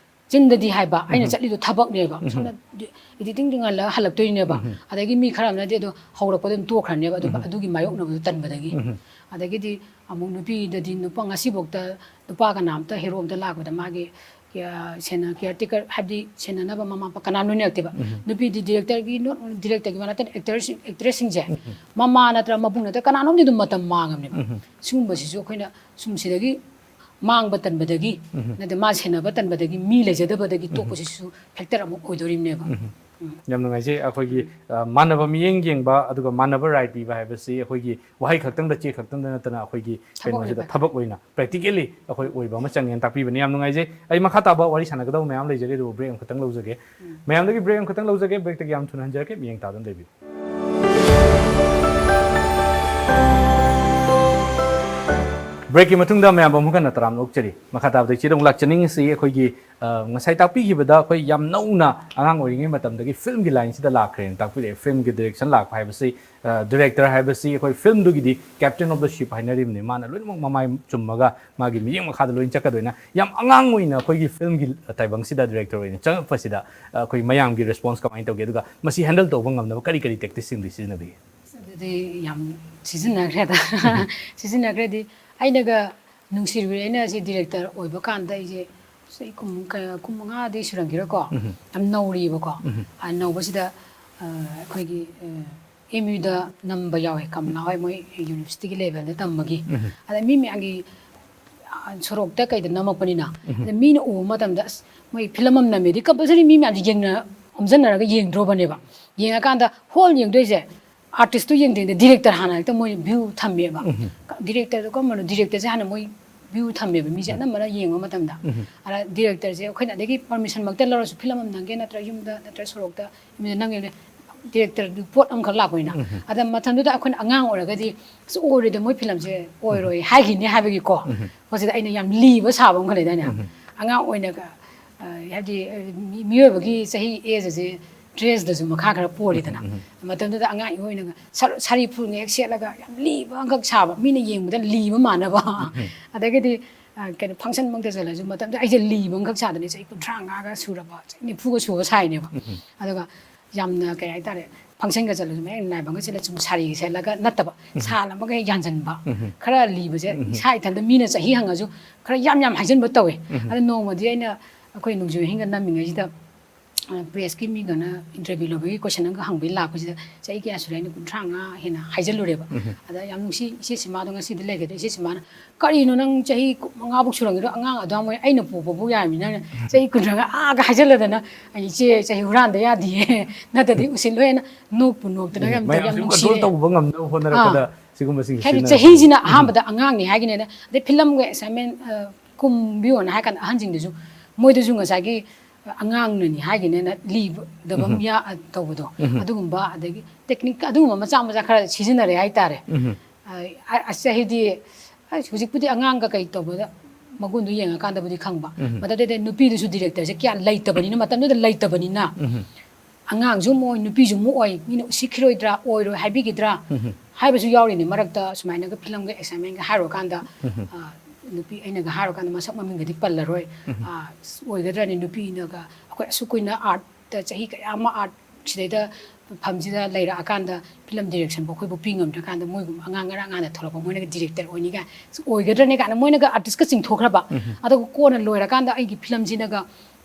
ꯆꯤꯟꯗꯗꯤ ꯍꯥꯏꯕ, ꯑꯩꯅ ꯎꯝ꯫ ꯆꯠꯂꯤꯗꯣ ꯊꯕꯛꯅꯦꯕ꯫ ꯎꯝ꯫ ꯁꯣꯝꯗ ꯗꯤ-, ꯏꯗꯤꯇꯤꯡꯗꯤ ꯉꯜꯂꯒ ꯍꯜꯂꯛꯇꯣꯏꯅꯦꯕ꯫ ꯎꯝ꯫ ꯑꯗꯒꯤ ꯃꯤ ꯈꯔ ꯑꯃꯅꯗꯤ ꯑꯗꯣ ꯍꯧꯔꯛꯄꯗ ꯑꯗꯨꯝ ꯇꯣꯛꯈ꯭ꯔꯅꯦꯕ꯫ ꯑꯗꯨ, ꯎꯝ꯫ ꯑꯗꯨꯒꯤ ꯃꯥꯌꯣꯛꯅꯕꯗꯣ ꯇꯟꯕꯗꯒꯤ꯫ ꯎꯝ꯫ ꯑꯗꯒꯤꯗꯤ ꯑꯃꯨꯛ ꯅꯨꯄꯤꯗꯗꯤ, ꯅꯨꯄꯥ ꯉꯁꯤꯐꯥꯎꯗ ꯅꯨꯄꯥ ꯀꯅꯥꯝꯇ ꯍꯦꯔꯣ ꯑꯝꯇ ꯂꯥꯛꯄꯗ ꯃꯥꯒꯤ ꯀꯤꯌꯥ-, ꯁꯦꯟꯅ-, ꯀꯤꯌꯥꯔ ꯇꯦꯀꯔ, ꯍꯥꯏꯕꯗꯤ ꯁꯦꯟꯅꯅꯕ ꯃꯃꯥ ꯃꯄꯥ ꯀꯅꯥꯝ ꯂꯣꯏꯅꯔꯛꯇꯦꯕ꯫ ꯎꯝ꯫ ꯅꯨꯄꯤꯗꯤ ꯗꯤꯔꯦꯛꯇꯔꯒꯤ, ꯅꯣꯠ ꯑꯣꯟꯂꯤ ꯗꯤꯔꯦꯛꯇꯔꯒꯤ ꯋꯥ ꯅꯠꯇꯅ ꯑꯦꯛꯇꯔꯁꯤꯡ, ꯑꯦꯛꯇ꯭ꯔꯦꯁꯁꯤꯡꯁꯦ ꯎꯝ꯫ ꯃꯃꯥ ꯅꯠꯇ꯭ꯔ ꯃꯕꯨꯡ ꯅꯠꯇ꯭ꯔ ꯀꯅꯥꯅꯣꯝꯗꯤ ꯑꯗꯨꯝ ꯃꯇꯝ ꯃꯥꯡꯉꯕꯅꯦꯕ꯫ ꯎꯝ꯫ ꯁꯤꯒꯨꯝꯕꯁꯤꯁꯨ ꯑꯩꯈꯣꯏꯅ ꯁꯨꯝ ꯁꯤꯗꯒꯤ ꯃꯥꯡꯕ ꯇꯟꯕꯗꯒꯤ, ꯎꯝ꯫ ꯅꯠꯇꯦ, ꯃꯥ ꯁꯦꯟꯅꯕ ꯇꯟꯕꯗꯒꯤ, ꯃꯤ ꯂꯩꯖꯗꯕꯗꯒꯤ ꯎꯝ꯫ ꯇꯣꯛꯄꯁꯤꯁꯨ ꯐꯦꯛꯇꯔ ꯑꯃ ꯑꯣꯏꯗꯣꯔꯤꯕꯅꯦꯕ꯫ ꯎꯝ꯫ ꯌꯥꯝ ꯅꯨꯡꯉꯥꯏꯖꯩ꯫ ꯑꯩꯈꯣꯏꯒꯤ, ꯑ, ꯃꯥꯟꯅꯕ ꯃꯤꯠꯌꯦꯡ ꯌꯦꯡꯕ, ꯑꯗꯨꯒ ꯃꯥꯟꯅꯕ ꯔꯥꯏ ꯄꯤꯕ ꯍꯥꯏꯕꯁꯤ ꯑꯩꯈꯣꯏꯒꯤ ꯋꯥꯍꯩ ꯈꯛꯇꯪꯗ, ꯆꯦ ꯈꯛꯇꯪꯗ ꯅꯠꯇꯅ, ꯑꯩꯈꯣꯏꯒꯤ ꯊꯕꯛ ꯀꯩꯅꯣꯁꯤꯗ ꯑꯣꯏꯕ꯫ ꯊꯕꯛ ꯑꯣꯏꯅ practically ꯑꯩꯈꯣꯏ ꯑꯣꯏꯕ ꯑꯃ ꯆꯪꯉꯦꯅ ꯇꯥꯛꯄꯤꯕꯅꯤ꯫ ꯌꯥꯝ ꯅꯨꯡꯉꯥꯏꯖꯩ꯫ ꯑꯩ ꯃꯈꯥ ꯇꯥꯕ ꯋꯥꯔꯤ ꯁꯥꯟꯅꯒꯗꯕ ꯃꯌꯥꯝ ꯂꯩꯖꯔꯤ, ꯑꯗꯨꯕꯨ break ꯑꯃꯈꯛꯇꯪ ꯂꯧꯖꯒꯦ꯫ ꯃꯌꯥꯝꯗꯒꯤ break ꯑꯃꯈꯛꯇꯪ ꯂꯧꯖꯒꯦ꯫ Breakꯇꯒꯤ ꯌꯥꯝ ꯊꯨꯅ ꯍꯟꯖꯔꯛꯀꯦ꯫ ꯃꯤꯠꯌꯦꯡ ꯇꯥꯗꯨꯅ ꯂꯩꯕꯤꯌꯨ꯫ Breakꯀꯤ ꯃꯇꯨꯡꯗ ꯃꯌꯥꯝꯕꯨ ꯑꯃꯨꯛ ꯍꯟꯅ ꯇꯔꯥꯝꯅ ꯑꯣꯛꯆꯔꯤ꯫ ꯃꯈꯥ ꯇꯥꯕꯗ ꯏꯆꯦꯗ ꯑꯃꯨꯛ ꯂꯥꯛꯆꯅꯤꯡꯉꯤꯁꯤ, ꯑꯩꯈꯣꯏꯒꯤ, ꯑ, ꯉꯁꯥꯏ ꯇꯥꯛꯄꯤꯈꯤꯕꯗ ꯑꯩꯈꯣꯏ ꯌꯥꯝ ꯅꯧꯅ ꯑꯉꯥꯡ ꯑꯣꯏꯔꯤꯉꯩ ꯃꯇꯝꯗꯒꯤ filmꯒꯤ lineꯁꯤꯗ ꯂꯥꯛꯈ꯭ꯔꯦꯅ ꯇꯥꯛꯄꯤꯔꯛꯑꯦ꯫ Filmꯒꯤ direction ꯂꯥꯛꯄ ꯍꯥꯏꯕꯁꯤ, ꯑ, director ꯍꯥꯏꯕꯁꯤ ꯑꯩꯈꯣꯏ filmꯗꯨꯒꯤꯗꯤ captain of the ship ꯍꯥꯏꯅꯔꯤꯕꯅꯤ꯫ ꯃꯥꯅ ꯂꯣꯏꯅꯃꯛ ꯃꯃꯥꯏ ꯆꯨꯝꯃꯒ ꯃꯥꯒꯤ ꯃꯤꯠꯌꯦꯡ ꯃꯈꯥꯗ ꯂꯣꯏꯅ ꯆꯠꯀꯗꯣꯏꯅ꯫ ꯌꯥꯝ ꯑꯉꯥꯡ ꯑꯣꯏꯅ ꯑꯩꯈꯣꯏꯒꯤ filmꯒꯤ ꯇꯥꯏꯕꯪꯁꯤꯗ director ꯑꯣꯏꯅ ꯆꯪꯉꯛꯄꯁꯤꯗ, ꯑ, ꯑꯩꯈꯣꯏ ꯃꯌꯥꯝꯒꯤ response ꯀꯃꯥꯏꯅ ꯇꯧꯒꯦ? ꯑꯗꯨꯒ ꯃꯁꯤ handle ꯇꯧꯕ ꯉꯝꯅꯕ ꯀꯔꯤ ꯀꯔꯤ tacticsꯁꯤꯡꯗꯤ ꯁꯤꯖꯤꯟꯅꯕꯤꯒꯦ? ꯑꯗꯨꯗꯤ ꯌꯥꯝ ꯁꯤꯖꯤꯟꯅꯈ꯭ꯔꯦꯗ꯫ ꯁꯤꯖꯤꯟꯅꯈ꯭ꯔꯦꯗꯤ, ꯑꯩꯅꯒ ꯅꯨꯡꯁꯤꯔꯨꯔꯦ, ꯑꯩꯅ ꯁꯤ director ꯑꯣꯏꯕ ꯀꯥꯟꯗ ꯑꯩꯁꯦ ꯆꯍꯤ ꯀꯨꯟ-, ꯀ-, ꯀꯨꯟ ꯃꯉꯥꯗꯤ ꯁꯨꯔꯝꯈꯤꯔꯣꯏꯀꯣ꯫ ꯎꯝ꯫ ꯌꯥꯝ ꯅꯧꯔꯤꯕꯀꯣ꯫ ꯎꯝ꯫ ꯑ, ꯅꯧꯕꯁꯤꯗ, ꯑ, ꯑꯩꯈꯣꯏꯒꯤ, ꯑ, M Uꯗ ꯅꯝꯕ ꯌꯥꯎꯋꯦ, ꯀꯃꯂꯥ ꯍꯣꯏ, ꯃꯣꯏ universityꯒꯤ levelꯗ ꯇꯝꯕꯒꯤ꯫ ꯎꯝ꯫ ꯑꯗ ꯃꯤ ꯃꯌꯥꯝꯒꯤ, ꯑ, ꯁꯣꯔꯣꯛꯇ ꯀꯩꯗ ꯅꯝꯃꯛꯄꯅꯤꯅ, ꯎꯝ꯫ ꯑꯗ ꯃꯤꯅ ꯎꯕ ꯃꯇꯝꯗ, "ꯑꯁ, ꯃꯣꯏ film ꯑꯃ ꯅꯝꯃꯦꯗꯤ compulsory ꯃꯤ ꯃꯌꯥꯝꯁꯦ ꯌꯦꯡꯅ-, ꯑꯣꯝꯁꯤꯟꯅꯔꯒ ꯌꯦꯡꯗ꯭ꯔꯣꯕꯅꯦꯕ꯫ ꯌꯦꯡꯉꯀꯥꯟꯗ hall ꯌꯦꯡꯗꯣꯏꯁꯦ, artistꯇꯣ ꯌꯦꯡꯗ꯭ꯔꯤꯉꯩꯗ director ꯍꯥꯟꯅ ꯍꯦꯛꯇ ꯃꯣꯏ view ꯊꯝꯃꯦꯕ꯫ ꯎꯝ꯫ Directorꯗꯣ ꯀꯔꯝꯕꯅꯣ? Directorꯁꯦ ꯍꯥꯟꯅ ꯃꯣꯏ view ꯊꯝꯃꯦꯕ, ꯃꯤꯁꯦ ꯎꯝ꯫ ꯑꯅꯝꯕꯅ ꯌꯦꯡꯕ ꯃꯇꯝꯗ꯫ ꯎꯝ꯫ ꯑꯗ directorꯁꯦ ꯑꯩꯈꯣꯏꯅ ꯑꯗꯒꯤ permissionꯃꯛꯇ ꯂꯧꯔꯁꯨ, film ꯑꯃ ꯅꯝꯒꯦ ꯅꯠꯇ꯭ꯔꯒ ꯌꯨꯝꯗ ꯅꯠꯇ꯭ꯔꯒ ꯁꯣꯔꯣꯛꯇ ꯃꯤꯅ ꯅꯝꯒꯦ, directorꯗꯨ ꯄꯣꯠ ꯑꯃꯈꯛ ꯂꯥꯛꯄꯅꯤꯅ꯫ ꯎꯝ꯫ ꯑꯗ ꯃꯇꯝꯗꯨꯗ ꯑꯩꯈꯣꯏꯅ ꯑꯉꯥꯡ ꯑꯣꯏꯔꯒꯗꯤ, "ꯑꯁ, ꯑꯣꯏꯔꯣꯏꯗ, ꯃꯣꯏ filmꯁꯦ ꯑꯣꯏꯔꯣꯏ" ꯍꯥꯏꯈꯤꯅꯤ ꯍꯥꯏꯕꯒꯤꯀꯣ꯫ ꯎꯝ꯫ ꯃꯁꯤꯗ ꯑꯩꯅ ꯌꯥꯝ ꯂꯤꯕ ꯁꯥꯕ ꯑꯃꯈꯛ ꯂꯩꯗꯥꯏꯅꯦ? ꯎꯝ꯫ ꯑꯉꯥꯡ ꯑꯣꯏꯅꯒ, ꯑ, ꯍꯥꯏꯕꯗꯤ, ꯑ, ꯃꯤ-, ꯃꯤꯑꯣꯏꯕꯒꯤ ꯆꯍꯤ age ꯑꯁꯦ dressꯇꯁꯨ ꯃꯈꯥ ꯈꯔ ꯄꯣꯜꯂꯤꯗꯅ꯫ ꯎꯝ, ꯎꯝ, ꯎꯝ꯫ ꯃꯇꯝꯗꯨꯗ ꯑꯉꯥꯡ ꯑꯣꯏꯅꯒ ꯁꯥ-, ꯁꯥꯔꯤ ꯐꯨꯜ ꯍꯦꯛ ꯁꯦꯠꯂꯒ ꯌꯥꯝ ꯂꯤꯕ ꯑꯃꯈꯛ ꯁꯥꯕ, ꯃꯤꯅ ꯌꯦꯡꯕꯗ ꯂꯤꯕ ꯃꯥꯟꯅꯕ꯫ ꯎꯝ, ꯎꯝ꯫ ꯑꯗꯒꯤꯗꯤ, ꯑ, ꯀꯩꯅꯣ, functionꯃꯛꯇ ꯆꯠꯂꯁꯨ ꯃꯇꯝꯗꯨꯗ ꯑꯩꯁꯦ ꯂꯤꯕ ꯑꯃꯈꯛ ꯁꯥꯗꯅ ꯆꯍꯤ ꯀꯨꯟꯊ꯭ꯔꯥ ꯃꯉꯥꯒ ꯁꯨꯔꯕ, ꯆꯍꯤ ꯅꯤꯐꯨꯒ ꯁꯨꯕ ꯁꯥꯏꯅꯦꯕ꯫ ꯎꯝ, ꯎꯝ꯫ ꯑꯗꯨꯒ ꯌꯥꯝꯅ, ꯀꯩ ꯍꯥꯏꯇꯥꯔꯦ, functionꯒ ꯆꯠꯂꯁꯨ ꯃꯌꯦꯛ ꯅꯥꯏꯕ ꯑꯃꯒ ꯁꯦꯠꯂ ꯁꯨꯝ ꯁꯥꯔꯤꯒ ꯁꯦꯠꯂꯒ ꯅꯠꯇꯕ, ꯎꯝ꯫ ꯁꯥꯜ ꯑꯃꯒ ꯍꯦꯛ ꯌꯥꯟꯁꯤꯟꯕ, ꯎꯝ꯫ ꯈꯔ ꯂꯤꯕꯁꯦ, ꯎꯝ꯫ ꯏꯁꯥ ꯏꯊꯟꯇ ꯃꯤꯅ ꯆꯍꯤ ꯍꯪꯉꯁꯨ ꯈꯔ ꯌꯥꯝ ꯌꯥꯝ ꯍꯥꯏꯖꯤꯟꯕ ꯇꯧꯋꯦ꯫ ꯎꯝ꯫ ꯑꯗ ꯅꯣꯡꯃꯗꯤ ꯑꯩꯅ ꯑꯩꯈꯣꯏ ꯅꯣꯡꯖꯨ ꯍꯤꯡꯒ ꯅꯝꯃꯤꯉꯩꯁꯤꯗ ꯄ꯭ꯔꯦꯁꯀꯤ ꯃꯤꯒꯅ ꯏꯟꯇꯔꯚ꯭ꯌꯨ ꯂꯧꯕꯒꯤ ꯀꯣꯏꯁꯟ ꯑꯃꯒ ꯍꯪꯕꯒꯤ ꯂꯥꯛꯄꯁꯤꯗ ꯆꯍꯤ ꯀꯌꯥ ꯁꯨꯔꯦ? ꯑꯩꯅ ꯀꯨꯟꯊ꯭ꯔꯥ ꯃꯉꯥ ꯍꯦꯟꯅ ꯍꯥꯏꯖꯜꯂꯨꯔꯦꯕ꯫ ꯑꯗ ꯌꯥꯝ ꯅꯨꯡꯁꯤ, ꯏꯆꯦ ꯁꯤꯃꯥꯗꯣ ꯉꯁꯤꯗꯤ ꯂꯩꯒꯗ꯭ꯔꯥ? ꯏꯆꯦ ꯁꯤꯃꯥꯅ, "ꯀꯔꯤꯅꯣ ꯅꯪ ꯆꯍꯤ ꯀꯨꯟ ꯃꯉꯥ ꯐꯥꯎ ꯁꯨꯔꯝꯈꯤꯔꯣꯏ, ꯑꯉꯥꯡ ꯑꯗꯨꯌꯥꯝ ꯑꯣꯏ, ꯑꯩꯅ ꯄꯣꯛꯄꯕꯨ ꯌꯥꯔꯤꯕꯅꯤ, ꯅꯪꯅ ꯆꯍꯤ ꯀꯨꯟ ꯃꯉꯥ ꯑꯥꯒ ꯍꯥꯏꯖꯜꯂꯗꯅ?" ꯑꯩ, "ꯏꯆꯦ, ꯆꯍꯤ ꯍꯨꯔꯥꯟꯗ ꯌꯥꯗꯤꯌꯦ, ꯅꯠꯇ꯭ꯔꯗꯤ ꯎꯁꯤꯠꯂꯣꯏꯅ" ꯅꯣꯛꯄꯨ ꯅꯣꯛꯇꯅ ꯌꯥꯝ ꯇꯧ-, ꯌꯥꯝ ꯃꯌꯥꯝꯁꯨ ꯅꯨꯡꯁꯤꯌꯦ꯫ ꯀꯟꯇ꯭ꯔꯣꯜ ꯇꯧꯕ ꯉꯝꯅꯕ ꯍꯣꯠꯅꯔꯛꯄꯗ ꯑꯥ꯫ ꯁꯤꯒꯨꯝꯕꯁꯤꯡꯁꯦ ꯍꯥꯏꯗꯤ ꯁꯤꯖꯤꯟꯅꯔꯛꯄ꯫ ꯆꯍꯤꯁꯤꯅ ꯎꯝ꯫ ꯑꯍꯥꯟꯕꯗ ꯑꯉꯥꯡꯅꯤ ꯍꯥꯏꯒꯅꯦꯅ, ꯑꯗꯩ ꯐꯤꯂꯝꯒꯤ ꯑꯦꯁꯥꯏꯟꯃꯦꯟ, ꯑ, ꯀꯨꯝꯕꯤꯌꯣꯅ ꯍꯥꯏ ꯀꯥꯟꯗ ꯑꯍꯟꯁꯤꯡꯗꯨꯁꯨ ꯃꯣꯏꯗꯁꯨ ꯉꯁꯥꯏꯒꯤ ꯑꯉꯥꯡꯅꯅꯤ ꯍꯥꯏꯒꯅꯦꯅ ꯂꯤꯗꯕ ꯎꯝ꯫ ꯌꯥ-, ꯑ, ꯇꯧꯕꯗꯣ, ꯎꯝ꯫ ꯑꯗꯨꯒꯨꯝꯕ, ꯑꯗꯒꯤ ꯇꯦꯛꯅꯤꯛ ꯑꯗꯨꯒꯨꯝꯕ ꯃꯆꯥ ꯃꯆꯥ ꯈꯔ ꯁꯤꯖꯤꯟꯅꯔꯦ ꯍꯥꯏꯇꯥꯔꯦ꯫ ꯎꯝ꯫ ꯑ, ꯑ, ꯑꯁ, ꯍꯥꯏꯗꯤ, ꯑꯁ, ꯍꯧꯖꯤꯛꯄꯨꯗꯤ ꯑꯉꯥꯡꯒ ꯀꯩ ꯇꯧꯕꯗ ꯃꯒꯨꯟꯗꯣ ꯌꯦꯡꯉꯀꯥꯟꯗꯕꯨꯗꯤ ꯈꯪꯕ꯫ ꯎꯝ꯫ ꯃꯇꯝꯗꯨꯗ ꯅꯨꯄꯤꯗꯨꯁꯨ ꯗꯤꯔꯦꯛꯇꯔꯁꯦ ꯀꯌꯥ ꯂꯩꯇꯕꯅꯤꯅ, ꯃꯇꯝꯗꯨꯗ ꯂꯩꯇꯕꯅꯤꯅ, ꯎꯝ꯫ ꯑꯉꯥꯡꯁꯨ ꯑꯃꯨꯛ ꯑꯣꯏ, ꯅꯨꯄꯤꯁꯨ ꯑꯃꯨꯛ ꯑꯣꯏ, ꯃꯤꯅ ꯎꯁꯤꯠꯈꯤꯔꯣꯏꯗ꯭ꯔꯥ, ꯑꯣꯏꯔꯣꯏ ꯍꯥꯏꯕꯤꯒꯤꯗ꯭ꯔꯥ ꯎꯝ꯫ ꯍꯥꯏꯕꯁꯨ ꯌꯥꯎꯔꯤꯅꯦ꯫ ꯃꯔꯛꯇ ꯁꯨꯃꯥꯏꯅꯒ ꯐꯤꯂꯝꯒ ꯑꯦꯁꯥꯏꯟꯃꯦꯟꯒ ꯍꯥꯏꯔꯨꯔꯀꯥꯟꯗ, ꯎꯝ꯫ ꯑ, ꯅꯨꯄꯤ ꯑꯩꯅꯒ ꯍꯥꯏꯔꯨꯔꯀꯥꯟꯗ ꯃꯁꯛ ꯃꯃꯤꯡꯒꯗꯤ ꯄꯜꯂꯔꯣꯏ꯫ ꯎꯝ꯫ ꯑ, ꯑꯣꯏꯒꯗ꯭ꯔꯅꯦ ꯅꯨꯄꯤꯅꯒ, ꯑꯩꯈꯣꯏ ꯑꯁꯨꯛ ꯀꯨꯏꯅ ꯑꯥꯔꯠꯇ ꯆꯍꯤ ꯀꯌꯥ ꯑꯃ ꯑꯥꯔꯠ ꯁꯤꯗꯩꯗ ꯃꯐꯝꯁꯤꯗ ꯂꯩꯔꯛꯑꯀꯥꯟꯗ ꯐꯤꯂꯝ ꯗꯤꯔꯦꯛꯁꯟꯕꯨ ꯑꯩꯈꯣꯏꯕꯨ ꯄꯤ ꯉꯝꯗ꯭ꯔꯀꯥꯟꯗ ꯃꯣꯏꯒꯨꯝꯕ ꯑꯉꯥꯡ ꯉꯔꯥꯡ ꯉꯍꯥꯟꯅ ꯊꯣꯛꯂꯛꯄ ꯃꯣꯏꯅꯒ ꯗꯤꯔꯦꯛꯇꯔ ꯑꯣꯏꯅꯤ ꯀꯥꯏꯅ, ꯑꯣꯏꯒꯗ꯭ꯔꯅꯦ ꯀꯥꯏꯅ ꯃꯣꯏꯅꯒ ꯑꯥꯔꯇꯤꯁꯀ ꯆꯤꯡꯊꯣꯛꯈ꯭ꯔꯕ꯫ ꯎꯝ꯫ ꯑꯗꯨꯒ ꯀꯣꯟꯅ ꯂꯣꯏꯔꯀꯥꯟꯗ ꯑꯩꯒꯤ ꯐꯤꯂꯝꯁꯤꯅꯒ,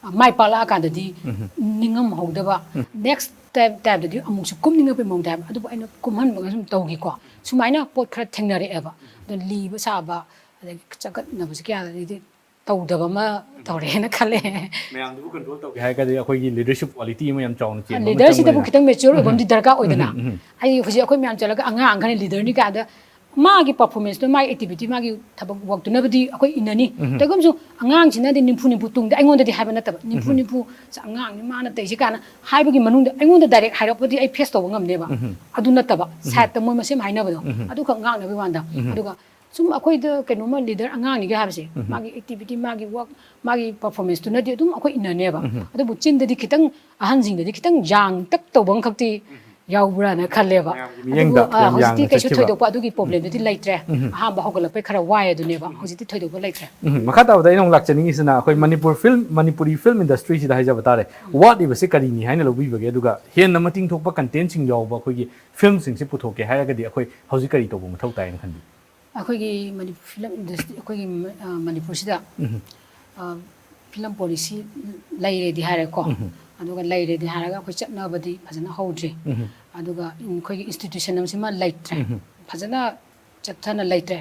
ꯑ, ꯃꯥꯏ ꯄꯥꯛꯂꯛꯑꯀꯥꯟꯗꯗꯤ ꯎꯝ꯫ ꯅꯤꯡꯉꯝꯍꯧꯗꯕ꯫ ꯎꯝ꯫ ꯅꯦꯛꯁ ꯇꯥꯏꯝ, ꯇꯥꯏꯝꯗꯗꯤ ꯑꯃꯨꯛꯁꯨ ꯀꯨꯝꯅꯤꯡꯉꯛꯄꯩ ꯃꯑꯣꯡꯗ ꯍꯥꯏꯕ꯫ ꯑꯗꯨꯕꯨ ꯑꯩꯅ ꯀꯨꯝꯍꯟꯕꯒ ꯁꯨꯝ ꯇꯧꯈꯤꯀꯣ꯫ ꯁꯨꯃꯥꯏꯅ ꯄꯣꯠ ꯈꯔ ꯊꯦꯡꯅꯔꯛꯑꯦꯕ꯫ ꯑꯗꯣ ꯂꯤꯕ ꯁꯥꯕ, ꯑꯗꯒꯤ ꯆꯒꯠꯅꯕꯁꯦ ꯀꯌꯥꯗꯗꯤ ꯇꯧꯗꯕ ꯑꯃ ꯇꯧꯔꯦꯅ ꯈꯜꯂꯦ꯫ ꯃꯌꯥꯝꯗꯨꯕꯨ ꯀꯟꯇ꯭ꯔꯣꯜ ꯇꯧꯒꯦ ꯍꯥꯏꯔꯒꯗꯤ ꯑꯩꯈꯣꯏꯒꯤ ꯂꯤꯗꯔꯁꯤꯞ ꯀ꯭ꯋꯥꯂꯤꯇꯤ ꯑꯃ ꯌꯥꯝ ꯆꯥꯎꯅ ꯆꯦꯟꯕ ꯑꯃ ꯂꯤꯗꯔꯁꯤꯗꯕꯨ ꯆꯪꯕꯅꯤꯅ꯫ ꯈꯤꯇꯪ ꯃꯦꯆ꯭ꯌꯣꯔ ꯑꯣꯏꯕ ꯑꯃꯗꯤ ꯎꯝ꯫ ꯗꯔꯀꯥꯔ ꯑꯣꯏꯗꯅ꯫ ꯎꯝ, ꯎꯝ, ꯎꯝ꯫ ꯑꯩ ꯍꯧꯖꯤꯛ ꯑꯩꯈꯣꯏ ꯃꯌꯥꯝ ꯆꯠꯂꯒ ꯑꯉꯥꯡ ꯈꯔ ꯂꯤꯗꯔꯅꯤ ꯀꯥꯏꯅ ꯃꯥꯒꯤ ꯄꯔꯐꯣꯔꯃꯦꯟꯁꯇꯣ, ꯃꯥꯒꯤ ꯑꯦꯛꯇꯤꯚꯤꯇꯤ, ꯃꯥꯒꯤ ꯊꯕꯛ ꯋꯥꯛꯇꯨꯅꯕꯨꯗꯤ ꯑꯩꯈꯣꯏ ꯏꯟꯅꯅꯤ꯫ ꯎꯝ꯫ ꯀꯩꯒꯨꯝꯕꯁꯨ ꯑꯉꯥꯡꯁꯤꯅꯗꯤ ꯅꯤꯝꯐꯨ ꯅꯤꯝꯐꯨ ꯇꯨꯡꯗ ꯑꯩꯉꯣꯟꯗꯗꯤ ꯍꯥꯏꯕ ꯅꯠꯇꯕ, "ꯅꯤꯝꯐꯨ ꯎꯝ꯫ ꯅꯤꯝꯐꯨ ꯁꯦ ꯑꯉꯥꯡꯅꯤ ꯃꯥꯅ ꯇꯧꯔꯤꯁꯦ" ꯀꯥꯏꯅ ꯍꯥꯏꯕꯒꯤ ꯃꯅꯨꯡꯗ ꯑꯩꯉꯣꯟꯗ ꯗꯥꯏꯔꯦꯛ ꯍꯥꯏꯔꯛꯄꯗꯤ ꯑꯩ ꯐꯦꯁ ꯇꯧꯕ ꯉꯝꯅꯦꯕ꯫ ꯎꯝ꯫ ꯑꯗꯨ ꯅꯠꯇꯕ, ꯎꯝ꯫ ꯁꯥꯏꯠꯇ ꯃꯣꯏ ꯃꯁꯦꯟ ꯍꯥꯏꯅꯕꯗꯣ, ꯎꯝ꯫ ꯑꯗꯨꯈꯛ ꯉꯥꯡꯅꯕꯒꯤ ꯋꯥꯅꯤꯗ꯫ ꯎꯝ꯫ ꯑꯗꯨꯒ ꯁꯨꯝ ꯑꯩꯈꯣꯏꯗ ꯀꯩꯅꯣꯝꯃ ꯂꯤꯗꯔ ꯑꯉꯥꯡꯅꯤꯒ ꯍꯥꯏꯕꯁꯦ, ꯎꯝ꯫ ꯃꯥꯒꯤ ꯑꯦꯛꯇꯤꯚꯤꯇꯤ, ꯃꯥꯒꯤ ꯋꯥꯛ, ꯃꯥꯒꯤ ꯄꯔꯐꯣꯔꯃꯦꯟꯁꯇꯨꯅꯗꯤ ꯑꯗꯨꯝ ꯑꯩꯈꯣꯏ ꯏꯟꯅꯅꯦꯕ꯫ ꯎꯝ꯫ ꯑꯗꯨꯕꯨ ꯆꯤꯟꯗꯗꯤ ꯈꯤꯇꯪ, ꯑꯍꯟꯁꯤꯡꯗꯗꯤ ꯈꯤꯇꯪ ꯌꯥꯡꯇꯛ ꯇꯧꯕ ꯑꯃꯈꯛꯇꯤ ꯌꯥꯎꯕ꯭ꯔꯥꯅ ꯈꯜꯂꯦꯕ꯫ ꯃꯌꯥꯝꯒꯤ ꯑꯗꯨꯕꯨ, ꯃꯤꯠꯌꯦꯡꯗ ꯑꯥ, ꯌꯥꯝ ꯍꯧꯖꯤꯛꯇꯤ ꯌꯥꯡꯅ ꯀꯩꯁꯨ ꯆꯠꯈꯤꯕ꯫ ꯊꯣꯏꯗꯣꯛꯄ ꯑꯗꯨꯒꯤ ꯄ꯭ꯔꯣꯕ꯭ꯂꯦꯝꯗꯨꯗꯤ ꯂꯩꯇ꯭ꯔꯦ꯫ ꯎꯝ꯫ ꯑꯍꯥꯟꯕ ꯍꯧꯒꯠꯂꯛꯄꯩ ꯈꯔ ꯋꯥꯏ ꯑꯗꯨꯅꯦꯕ꯫ ꯍꯧꯖꯤꯛꯇꯤ ꯊꯣꯏꯗꯣꯛꯄ ꯂꯩꯇ꯭ꯔꯦ꯫ ꯎꯝ꯫ ꯃꯈꯥ ꯇꯥꯕꯗ ꯑꯩꯅ ꯑꯃꯨꯛ ꯂꯥꯛꯆꯅꯤꯡꯉꯤꯁꯤꯅ ꯑꯩꯈꯣꯏ ꯃꯅꯤꯄꯨꯔ ꯐꯤꯜꯝ, ꯃꯅꯤꯄꯨꯔꯤ ꯐꯤꯜꯝ ꯏꯟꯗꯁꯇ꯭ꯔꯤꯁꯤꯗ ꯍꯥꯏꯖꯕ ꯇꯥꯔꯦ, ꯋꯥꯠꯂꯤꯕꯁꯤ ꯀꯔꯤꯅꯤ ꯍꯥꯏꯅ ꯂꯧꯕꯤꯕꯒꯦ? ꯑꯗꯨꯒ ꯍꯦꯟꯅ ꯃꯇꯤꯡ ꯊꯣꯛꯄ ꯀꯟꯇꯦꯟꯁꯤꯡ ꯌꯥꯎꯕ ꯑꯩꯈꯣꯏꯒꯤ ꯐꯤꯜꯝꯁꯤꯡꯁꯤ ꯄꯨꯊꯣꯛꯀꯦ ꯍꯥꯏꯔꯒꯗꯤ ꯑꯩꯈꯣꯏ ꯍꯧꯖꯤꯛ ꯀꯔꯤ ꯇꯧꯕ ꯃꯊꯧ ꯇꯥꯏꯅ ꯈꯟꯕꯤ? ꯑꯩꯈꯣꯏꯒꯤ ꯃꯅꯤꯄꯨꯔ ꯐꯤꯂꯝ ꯏꯟꯗꯁꯇ꯭ꯔꯤ, ꯑꯩꯈꯣꯏꯒꯤ ꯃ-, ꯑ, ꯃꯅꯤꯄꯨꯔꯁꯤꯗ, ꯎꯝ꯫ ꯑ, ꯐꯤꯂꯝ ꯄꯣꯂꯤꯁꯤ ꯂꯩꯔꯦꯗꯤ ꯍꯥꯏꯔꯦꯀꯣ꯫ ꯑꯗꯨꯒ ꯂꯩꯔꯦꯗꯤ ꯍꯥꯏꯔꯒ ꯑꯩꯈꯣꯏ ꯆꯠꯅꯕꯗꯤ ꯐꯖꯅ ꯍꯧꯗ꯭ꯔꯤ꯫ ꯑꯗꯨꯒ ꯑꯩꯈꯣꯏꯒꯤ ꯏꯟꯁꯇꯤꯇ꯭ꯌꯨꯁꯟ ꯑꯃꯁꯤꯃ ꯂꯩꯇ꯭ꯔꯦ꯫ ꯐꯖꯅ ꯆꯠꯊꯅ ꯂꯩꯇ꯭ꯔꯦ꯫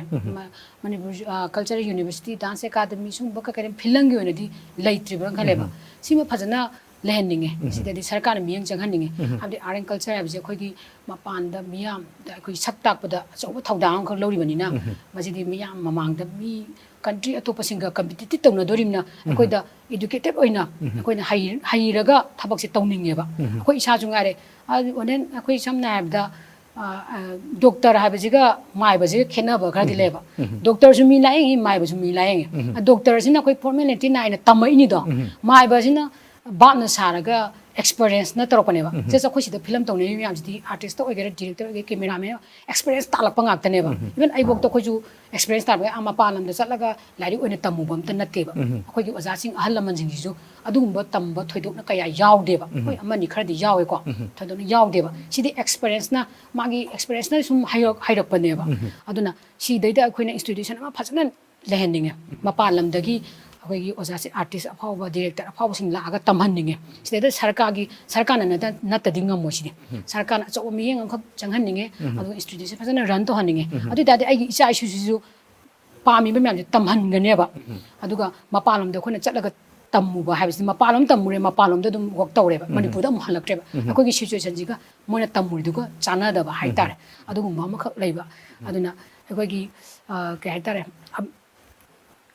Manipur cultural university, dance academy, ꯁꯤꯒꯨꯝꯕ ꯀꯩ ꯀꯩꯅꯣ ꯐꯤꯂꯝꯒꯤ ꯑꯣꯏꯅꯗꯤ ꯂꯩꯇ꯭ꯔꯤꯕ꯭ꯔꯥ ꯈꯜꯂꯦꯕ꯫ ꯁꯤꯃ ꯐꯖꯅ ꯂꯩꯍꯟꯅꯤꯡꯉꯦ꯫ ꯁꯤꯗꯗꯤ ꯁꯔꯀꯥꯔꯅ ꯃꯤꯠꯌꯦꯡ ꯆꯪꯍꯟꯅꯤꯡꯉꯦ꯫ ꯍꯥꯏꯕꯗꯤ ꯑꯥꯔꯠ ꯑꯦꯟ ꯀꯜꯆꯔ ꯍꯥꯏꯕꯁꯦ ꯑꯩꯈꯣꯏꯒꯤ ꯃꯄꯥꯟꯗ ꯃꯤꯌꯥꯝꯗ ꯑꯩꯈꯣꯏ ꯁꯛ ꯇꯥꯛꯄꯗ ꯑꯆꯧꯕ ꯊꯧꯗꯥꯡ ꯑꯃꯈꯛ ꯂꯧꯔꯤꯕꯅꯤꯅ, ꯃꯁꯤꯗꯤ ꯃꯤꯌꯥꯝ ꯃꯃꯥꯡꯗ ꯃꯤ ꯀꯟꯇ꯭ꯔꯤ ꯑꯇꯣꯞꯄꯁꯤꯡꯒ ꯀꯝꯄꯤꯇꯤꯇꯤꯞ ꯇꯧꯅꯗꯣꯔꯤꯕꯅ, ꯑꯩꯈꯣꯏꯗ ꯏꯗꯨꯀꯦꯇꯦꯠ ꯑꯣꯏꯅ ꯑꯩꯈꯣꯏꯅ ꯍꯩ-, ꯍꯩꯔꯒ ꯊꯕꯛꯁꯦ ꯇꯧꯅꯤꯡꯉꯦꯕ꯫ ꯑꯩꯈꯣꯏ ꯏꯁꯥꯁꯨ ꯉꯥꯏꯔꯦ꯫ ꯑꯗꯨ ꯑꯣꯅꯦꯟ ꯑꯩꯈꯣꯏ ꯁꯝꯅ ꯍꯥꯏꯔꯕꯗ, ꯑ, ꯑ, ꯗꯣꯛꯇꯔ ꯍꯥꯏꯕꯁꯤꯒ ꯃꯥꯏꯕꯁꯤꯒ ꯈꯦꯠꯅꯕ ꯈꯔꯗꯤ ꯂꯩꯌꯦꯕ꯫ ꯗꯣꯛꯇꯔꯁꯨ ꯃꯤ ꯂꯥꯌꯦꯡꯉꯤ, ꯃꯥꯏꯕꯁꯨ ꯃꯤ ꯂꯥꯌꯦꯡꯉꯤ꯫ ꯑ, ꯗꯣꯛꯇꯔꯁꯤꯅ ꯑꯩꯈꯣꯏ ꯐꯣꯔꯃꯦꯂꯤꯇꯤ ꯅꯥꯏꯅ ꯇꯝꯃꯛꯏꯅꯤꯗꯣ꯫ ꯃꯥꯏꯕꯁꯤꯅ ꯚꯥꯞꯅ ꯁꯥꯔꯒ ꯑꯦꯛꯁꯄꯔꯤꯌꯦꯟꯁꯅ ꯇꯧꯔꯛꯄꯅꯦꯕ꯫ ꯆꯦ, ꯑꯩꯈꯣꯏ ꯁꯤꯗ ꯐꯤꯂꯝ ꯇꯧꯅꯔꯤꯕ ꯃꯌꯥꯝꯁꯤꯗꯤ ꯑꯥꯔꯇꯤꯁꯇ ꯑꯣꯏꯒꯦꯔꯥ, ꯗꯤꯔꯦꯛꯇꯔ ꯑꯣꯏꯒꯦꯔꯥ, ꯀꯦꯃꯦꯔꯥꯃꯦꯟ, ꯑꯦꯛꯁꯄꯔꯤꯌꯦꯟꯁ ꯇꯥꯜꯂꯛꯄ ꯉꯥꯛꯇꯅꯦꯕ꯫ ꯏꯚꯟ ꯑꯩꯐꯧꯗ ꯑꯩꯈꯣꯏꯁꯨ ꯑꯦꯛꯁꯄꯔꯤꯌꯦꯟꯁ ꯇꯥꯜꯂꯛꯄ, ꯑꯥ ꯃꯄꯥꯟ ꯂꯝꯗ ꯆꯠꯂꯒ ꯂꯥꯏꯔꯤꯛ ꯑꯣꯏꯅ ꯇꯝꯃꯨꯕ ꯑꯝꯇ ꯅꯠꯇꯦꯕ꯫ ꯑꯩꯈꯣꯏꯒꯤ ꯑꯣꯖꯥꯁꯤꯡ, ꯑꯍꯜ ꯂꯃꯟꯁꯤꯡꯁꯤꯁꯨ ꯑꯗꯨꯒꯨꯝꯕ ꯇꯝꯕ ꯊꯣꯏꯗꯣꯛꯅ ꯀꯌꯥ ꯌꯥꯎꯗꯦꯕ꯫ ꯍꯣꯏ, ꯑꯃꯅꯤ ꯈꯔꯗꯤ ꯌꯥꯎꯋꯦꯀꯣ꯫ ꯊꯣꯏꯗꯣꯛꯅ ꯌꯥꯎꯗꯦꯕ꯫ ꯁꯤꯗꯤ ꯑꯦꯛꯁꯄꯔꯤꯌꯦꯟꯁꯅ, ꯃꯥꯒꯤ ꯑꯦꯛꯁꯄꯔꯤꯌꯦꯟꯁꯅ ꯁꯨꯝ ꯍꯩꯔꯛ-, ꯍꯩꯔꯛꯄꯅꯦꯕ꯫ ꯑꯗꯨꯅ ꯁꯤꯗꯩꯗ ꯑꯩꯈꯣꯏꯅ ꯏꯟꯁꯇꯤꯇ꯭ꯌꯨꯁꯟ ꯑꯃ ꯐꯖꯅ ꯂꯩꯍꯟꯅꯤꯡꯉꯦ꯫ ꯃꯄꯥꯟ ꯂꯝꯗꯒꯤ ꯑꯩꯈꯣꯏꯒꯤ ꯑꯣꯖꯥꯁꯦ, ꯑꯥꯔꯇꯤꯁ ꯑꯐꯥꯎꯕ, ꯗꯤꯔꯦꯛꯇꯔ ꯑꯐꯥꯎꯕꯁꯤꯡ ꯂꯥꯛꯑꯒ ꯇꯝꯍꯟꯅꯤꯡꯉꯦ꯫ ꯁꯤꯗꯩꯗ ꯁꯔꯀꯥꯔꯒꯤ, ꯁꯔꯀꯥꯔꯅ ꯅꯠꯇ-, ꯅꯠꯇꯗꯤ ꯉꯝꯃꯣꯏ ꯁꯤꯗꯤ꯫ ꯁꯔꯀꯥꯔꯅ ꯑꯆꯧꯕ ꯃꯤꯠꯌꯦꯡ ꯑꯃꯈꯛ ꯆꯪꯍꯟꯅꯤꯡꯉꯦ, ꯑꯗꯨꯒ ꯏꯟꯁꯇꯤꯇ꯭ꯌꯨꯁꯟ ꯐꯖꯅ ꯔꯟ ꯇꯧꯍꯟꯅꯤꯡꯉꯦ꯫ ꯑꯗꯨ ꯑꯣꯏ ꯇꯥꯔꯗꯤ ꯑꯩꯒꯤ ꯏꯆꯥ ꯏꯁꯨꯁꯤꯁꯨ ꯄꯥꯝꯃꯤꯕ ꯃꯌꯥꯝꯁꯦ ꯇꯝꯍꯟꯒꯅꯦꯕ꯫ ꯑꯗꯨꯒ ꯃꯄꯥꯟꯂꯣꯝꯗ ꯑꯩꯈꯣꯏꯅ ꯆꯠꯂꯒ ꯇꯝꯃꯨꯕ ꯍꯥꯏꯕꯁꯤ, ꯃꯄꯥꯟꯂꯣꯝ ꯇꯝꯃꯨꯔꯦ, ꯃꯄꯥꯟꯂꯣꯝꯗ ꯑꯗꯨꯝ ꯋꯥꯛ ꯇꯧꯔꯦꯕ, ꯃꯅꯤꯄꯨꯔꯗ ꯑꯃꯨꯛ ꯍꯜꯂꯛꯇ꯭ꯔꯦꯕ꯫ ꯑꯩꯈꯣꯏꯒꯤ ꯁꯤꯆꯨꯋꯦꯁꯟꯁꯤꯒ ꯃꯣꯏꯅ ꯇꯝꯃꯨꯔꯤꯗꯨꯒ ꯆꯥꯟꯅꯗꯕ ꯍꯥꯏꯇꯥꯔꯦ꯫ ꯑꯗꯨꯒꯨꯝꯕ ꯑꯃꯈꯛ ꯂꯩꯕ꯫ ꯑꯗꯨꯅ ꯑꯩꯈꯣꯏꯒꯤ, ꯑ, ꯀꯩ ꯍꯥꯏꯇꯥꯔꯦ, ꯑꯝ,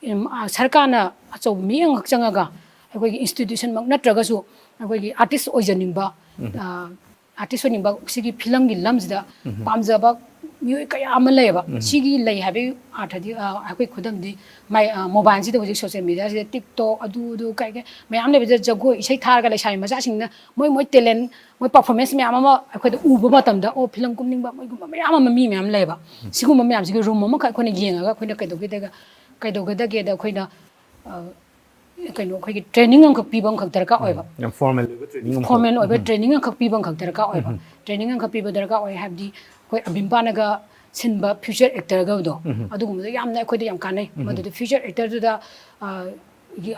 ꯏꯝ, ꯑ, ꯁꯔꯀꯥꯔꯅ ꯑꯆꯧꯕ ꯃꯤꯠꯌꯦꯡ ꯑꯃꯈꯛ ꯆꯪꯉꯒ, ꯑꯩꯈꯣꯏꯒꯤ ꯏꯟꯁꯇꯤꯇ꯭ꯌꯨꯁꯟꯃꯛ ꯅꯠꯇ꯭ꯔꯒꯁꯨ, ꯑꯩꯈꯣꯏꯒꯤ ꯑꯥꯔꯇꯤꯁ ꯑꯣꯏꯖꯅꯤꯡꯕ, ꯑ, ꯑꯥꯔꯇꯤꯁ ꯑꯣꯏꯅꯤꯡꯕ, ꯁꯤꯒꯤ ꯐꯤꯂꯝꯒꯤ ꯂꯝꯁꯤꯗ ꯄꯥꯝꯖꯕ ꯃꯤꯑꯣꯏ ꯀꯌꯥ ꯑꯃ ꯂꯩꯌꯦꯕ꯫ ꯁꯤꯒꯤ ꯂꯩ ꯍꯥꯏꯕꯒꯤ ꯑꯥꯔꯊꯗꯤ, ꯑ, ꯑꯩꯈꯣꯏ ꯈꯨꯗꯝꯗꯤ ꯃꯥꯏ-, ꯑ, ꯃꯣꯕꯥꯏꯜꯁꯤꯗ, ꯍꯧꯖꯤꯛ ꯁꯣꯁꯦꯜ ꯃꯦꯗꯤꯌꯥꯁꯤꯗ ꯇꯤꯛꯇꯣꯛ, ꯑꯗꯨ, ꯑꯗꯨ, ꯀꯩ, ꯀꯩ ꯃꯌꯥꯝ ꯂꯩꯕꯁꯤꯗ ꯖꯒꯣꯏ ꯏꯁꯩ ꯊꯥꯔꯒ ꯂꯩꯁꯥꯕꯤ ꯃꯆꯥꯁꯤꯡꯅ ꯃꯣꯏ, ꯃꯣꯏ ꯇꯦꯂꯦꯟ, ꯃꯣꯏ ꯄꯔꯐꯣꯔꯃꯦꯟꯁ ꯃꯌꯥꯝ ꯑꯃ ꯑꯩꯈꯣꯏꯗ ꯎꯕ ꯃꯇꯝꯗ, "ꯑꯣ, ꯐꯤꯂꯝ ꯀꯨꯝꯅꯤꯡꯕ", ꯃꯣꯏꯒꯨꯝꯕ ꯃꯌꯥꯝ ꯑꯃ, ꯃꯤ ꯃꯌꯥꯝ ꯂꯩꯌꯦꯕ꯫ ꯁꯤꯒꯨꯝꯕ ꯃꯌꯥꯝꯁꯤꯒꯤ ꯔꯨꯝ ꯑꯃꯈꯛ ꯑꯩꯈꯣꯏꯅ ꯌꯦꯡꯉꯒ ꯑꯩꯈꯣꯏꯅ ꯀꯩꯗꯧꯒꯦꯗꯒ-, ꯀꯩꯗꯧꯒꯗꯒꯦꯗ ꯑꯩꯈꯣꯏꯅ, ꯑ, ꯀꯩꯅꯣ, ꯑꯩꯈꯣꯏꯒꯤ ꯇ꯭ꯔꯦꯅꯤꯡ ꯑꯃꯈꯛ ꯄꯤꯕ ꯑꯃꯈꯛ ꯗꯔꯀꯥꯔ ꯑꯣꯏꯕ꯫ ꯌꯥꯝ ꯐꯣꯔꯃꯦꯜ ꯑꯣꯏꯕ ꯇ꯭ꯔꯦꯅꯤꯡ ꯑꯃꯈꯛ꯫ ꯐꯣꯔꯃꯦꯜ ꯑꯣꯏꯕ ꯇ꯭ꯔꯦꯅꯤꯡ ꯑꯃꯈꯛ ꯄꯤꯕ ꯑꯃꯈꯛ ꯗꯔꯀꯥꯔ ꯑꯣꯏꯕ꯫ ꯇ꯭ꯔꯦꯅꯤꯡ ꯑꯃꯈꯛ ꯄꯤꯕ ꯗꯔꯀꯥꯔ ꯑꯣꯏ ꯍꯥꯏꯕꯗꯤ, ꯑꯩꯈꯣꯏ ꯑꯕꯤꯝꯄꯥꯅꯒ ꯁꯤꯟꯕ ꯐ꯭ꯌꯨꯆꯔ ꯑꯦꯛꯇꯔꯒꯗꯣ, ꯑꯗꯨꯒꯨꯝꯕꯗꯣ ꯌꯥꯝꯅ ꯑꯩꯈꯣꯏꯗ ꯌꯥꯝ ꯀꯥꯟꯅꯩ꯫ ꯃꯗꯨꯗ ꯐ꯭ꯌꯨꯆꯔ ꯑꯦꯛꯇꯔꯗꯨꯗ, ꯑ,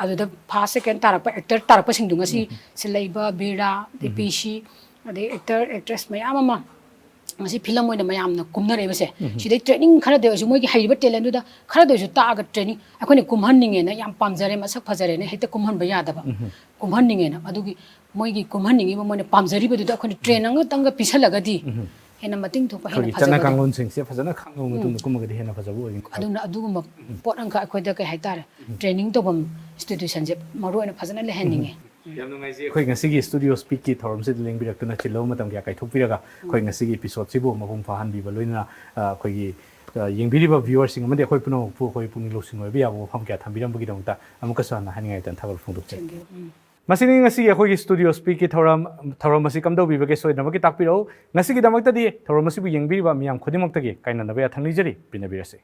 ꯑꯗꯨꯗ ꯐꯥꯔꯁ ꯁꯦꯀꯦꯟ ꯇꯥꯔꯛꯄ ꯑꯦꯛꯇꯔ ꯇꯥꯔꯛꯄꯁꯤꯡꯗꯣ ꯉꯁꯤ ꯁꯤꯜꯂꯛꯏꯕ ꯕꯤꯔꯥ, ꯑꯗꯩ ꯄꯤ ꯁꯤ, ꯑꯗꯩ ꯑꯦꯛꯇꯔ ꯑꯦꯛꯇ꯭ꯔꯦꯁ ꯃꯌꯥꯝ ꯑꯃ ꯉꯁꯤ ꯐꯤꯂꯝ ꯑꯣꯏꯅ ꯃꯌꯥꯝꯅ ꯀꯨꯝꯅꯔꯛꯏꯕꯁꯦ, ꯁꯤꯗꯩ ꯇ꯭ꯔꯦꯅꯤꯡ ꯈꯔꯗ ꯑꯣꯏꯔꯁꯨ, ꯃꯣꯏꯒꯤ ꯍꯩꯔꯤꯕ ꯇꯦꯂꯦꯟꯗꯨꯗ ꯈꯔꯗ ꯑꯣꯏꯔꯁꯨ ꯇꯥꯛꯑꯒ ꯇ꯭ꯔꯦꯅꯤꯡ, ꯑꯩꯈꯣꯏꯅ ꯀꯨꯝꯍꯟꯅꯤꯡꯉꯦꯅ, ꯌꯥꯝ ꯄꯥꯝꯖꯔꯦ, ꯃꯁꯛ ꯐꯖꯔꯦꯅ ꯍꯦꯛꯇ ꯀꯨꯝꯍꯟꯕ ꯌꯥꯗꯕ꯫ ꯀꯨꯝꯍꯟꯅꯤꯡꯉꯦꯅ, ꯑꯗꯨꯒꯤ ꯃꯣꯏꯒꯤ ꯀꯨꯝꯍꯟꯅꯤꯡꯉꯤꯕ, ꯃꯣꯏꯅ ꯄꯥꯝꯖꯔꯤꯕꯗꯨꯗ ꯑꯩꯈꯣꯏꯅ ꯇ꯭ꯔꯦꯟ ꯑꯃꯇꯪꯒ ꯄꯤꯁꯜꯂꯒꯗꯤ ꯍꯦꯟꯅ ꯃꯇꯤꯡ ꯊꯣꯛꯄ, ꯍꯦꯟꯅ ꯑꯩꯈꯣꯏꯒꯤ ꯆꯠꯅ ꯐꯖꯒꯗꯕ꯫ ꯀꯥꯡꯂꯣꯟꯁꯤꯡꯁꯦ ꯐꯖꯅ ꯈꯪꯉꯕ ꯃꯇꯨꯡꯗ ꯀꯨꯝꯃꯒꯗꯤ ꯍꯦꯟꯅ ꯐꯖꯕ ꯑꯣꯏꯒꯅꯤ꯫ ꯑꯗꯨꯅ ꯑꯗꯨꯒꯨꯝꯕ ꯄꯣꯠ ꯑꯃꯈꯛ ꯑꯩꯈꯣꯏꯗ, ꯀꯩ ꯍꯥꯏꯇꯥꯔꯦ, ꯇ꯭ꯔꯦꯅꯤꯡ ꯇꯧꯐꯝ ꯏꯟꯁꯇꯤꯇ꯭ꯌꯨꯁꯟꯁꯦ ꯃꯔꯨ ꯑꯣꯏꯅ ꯐꯖꯅ ꯂꯩꯍꯟꯅꯤꯡꯉꯦ꯫ ꯌꯥꯝ ꯅꯨꯡꯉꯥꯏꯖꯩ, ꯑꯩꯈꯣꯏ ꯉꯁꯤꯒꯤ ꯁ꯭ꯇꯨꯗꯤꯑꯣ ꯁ꯭ꯄꯤꯛꯀꯤ ꯊꯧꯔꯝꯁꯤꯗ ꯂꯦꯡꯕꯤꯔꯛꯇꯨꯅ, ꯆꯤꯜꯂꯕ ꯃꯇꯝ ꯀꯌꯥ ꯀꯥꯏꯊꯣꯛꯄꯤꯔꯒ ꯑꯩꯈꯣꯏ ꯉꯁꯤꯒꯤ ꯑꯦꯄꯤꯁꯣꯗꯁꯤꯕꯨ ꯃꯄꯨꯡ ꯐꯥꯍꯟꯕꯤꯕ, ꯂꯣꯏꯅꯅ, ꯑ, ꯑꯩꯈꯣꯏꯒꯤ, ꯑ, ꯌꯦꯡꯕꯤꯔꯤꯕ ꯚ꯭ꯌꯨꯋꯔꯁꯤꯡ ꯑꯃꯗꯤ ꯑꯩꯈꯣꯏ ꯄꯨꯝꯅꯃꯛꯄꯨ ꯑꯩꯈꯣꯏ ꯄꯨꯛꯅꯤꯡ ꯂꯧꯁꯤꯡ ꯑꯣꯏꯕ ꯌꯥꯕ ꯋꯥꯐꯝ ꯀꯌꯥ ꯊꯝꯕꯤꯔꯝꯕꯒꯤꯗꯃꯛꯇ ꯑꯃꯨꯛꯀꯁꯨ ꯍꯟꯅ ꯍꯥꯏꯅꯤꯡꯉꯥꯏ ꯂꯩꯇꯅ ꯊꯥꯒꯠꯄ ꯐꯣꯡꯗꯣꯛꯆꯔꯤ꯫ ꯊꯦꯡꯀ꯭ꯌꯨ꯫ ꯎꯝ꯫ ꯃꯁꯤꯅꯤ ꯉꯁꯤꯒꯤ ꯑꯩꯈꯣꯏꯒꯤ ꯁ꯭ꯇꯨꯗꯤꯑꯣ ꯁ꯭ꯄꯤꯛꯀꯤ ꯊꯧꯔꯝ꯫ ꯊꯧꯔꯝ ꯑꯁꯤ ꯀꯝꯗꯧꯕꯤꯕꯒꯦ ꯁꯣꯏꯗꯅꯃꯛꯀꯤ ꯇꯥꯛꯄꯤꯔꯛꯎ꯫ ꯉꯁꯤꯒꯤꯗꯃꯛꯇꯗꯤ ꯊꯧꯔꯝ ꯑꯁꯤꯕꯨ ꯌꯦꯡꯕꯤꯔꯤꯕ ꯃꯤꯌꯥꯝ ꯈꯨꯗꯤꯡꯃꯛꯇꯒꯤ ꯀꯥꯏꯅꯅꯕ ꯌꯥꯊꯪ ꯅꯤꯖꯔꯤ꯫ ꯄꯤꯅꯕꯤꯔꯁꯤ꯫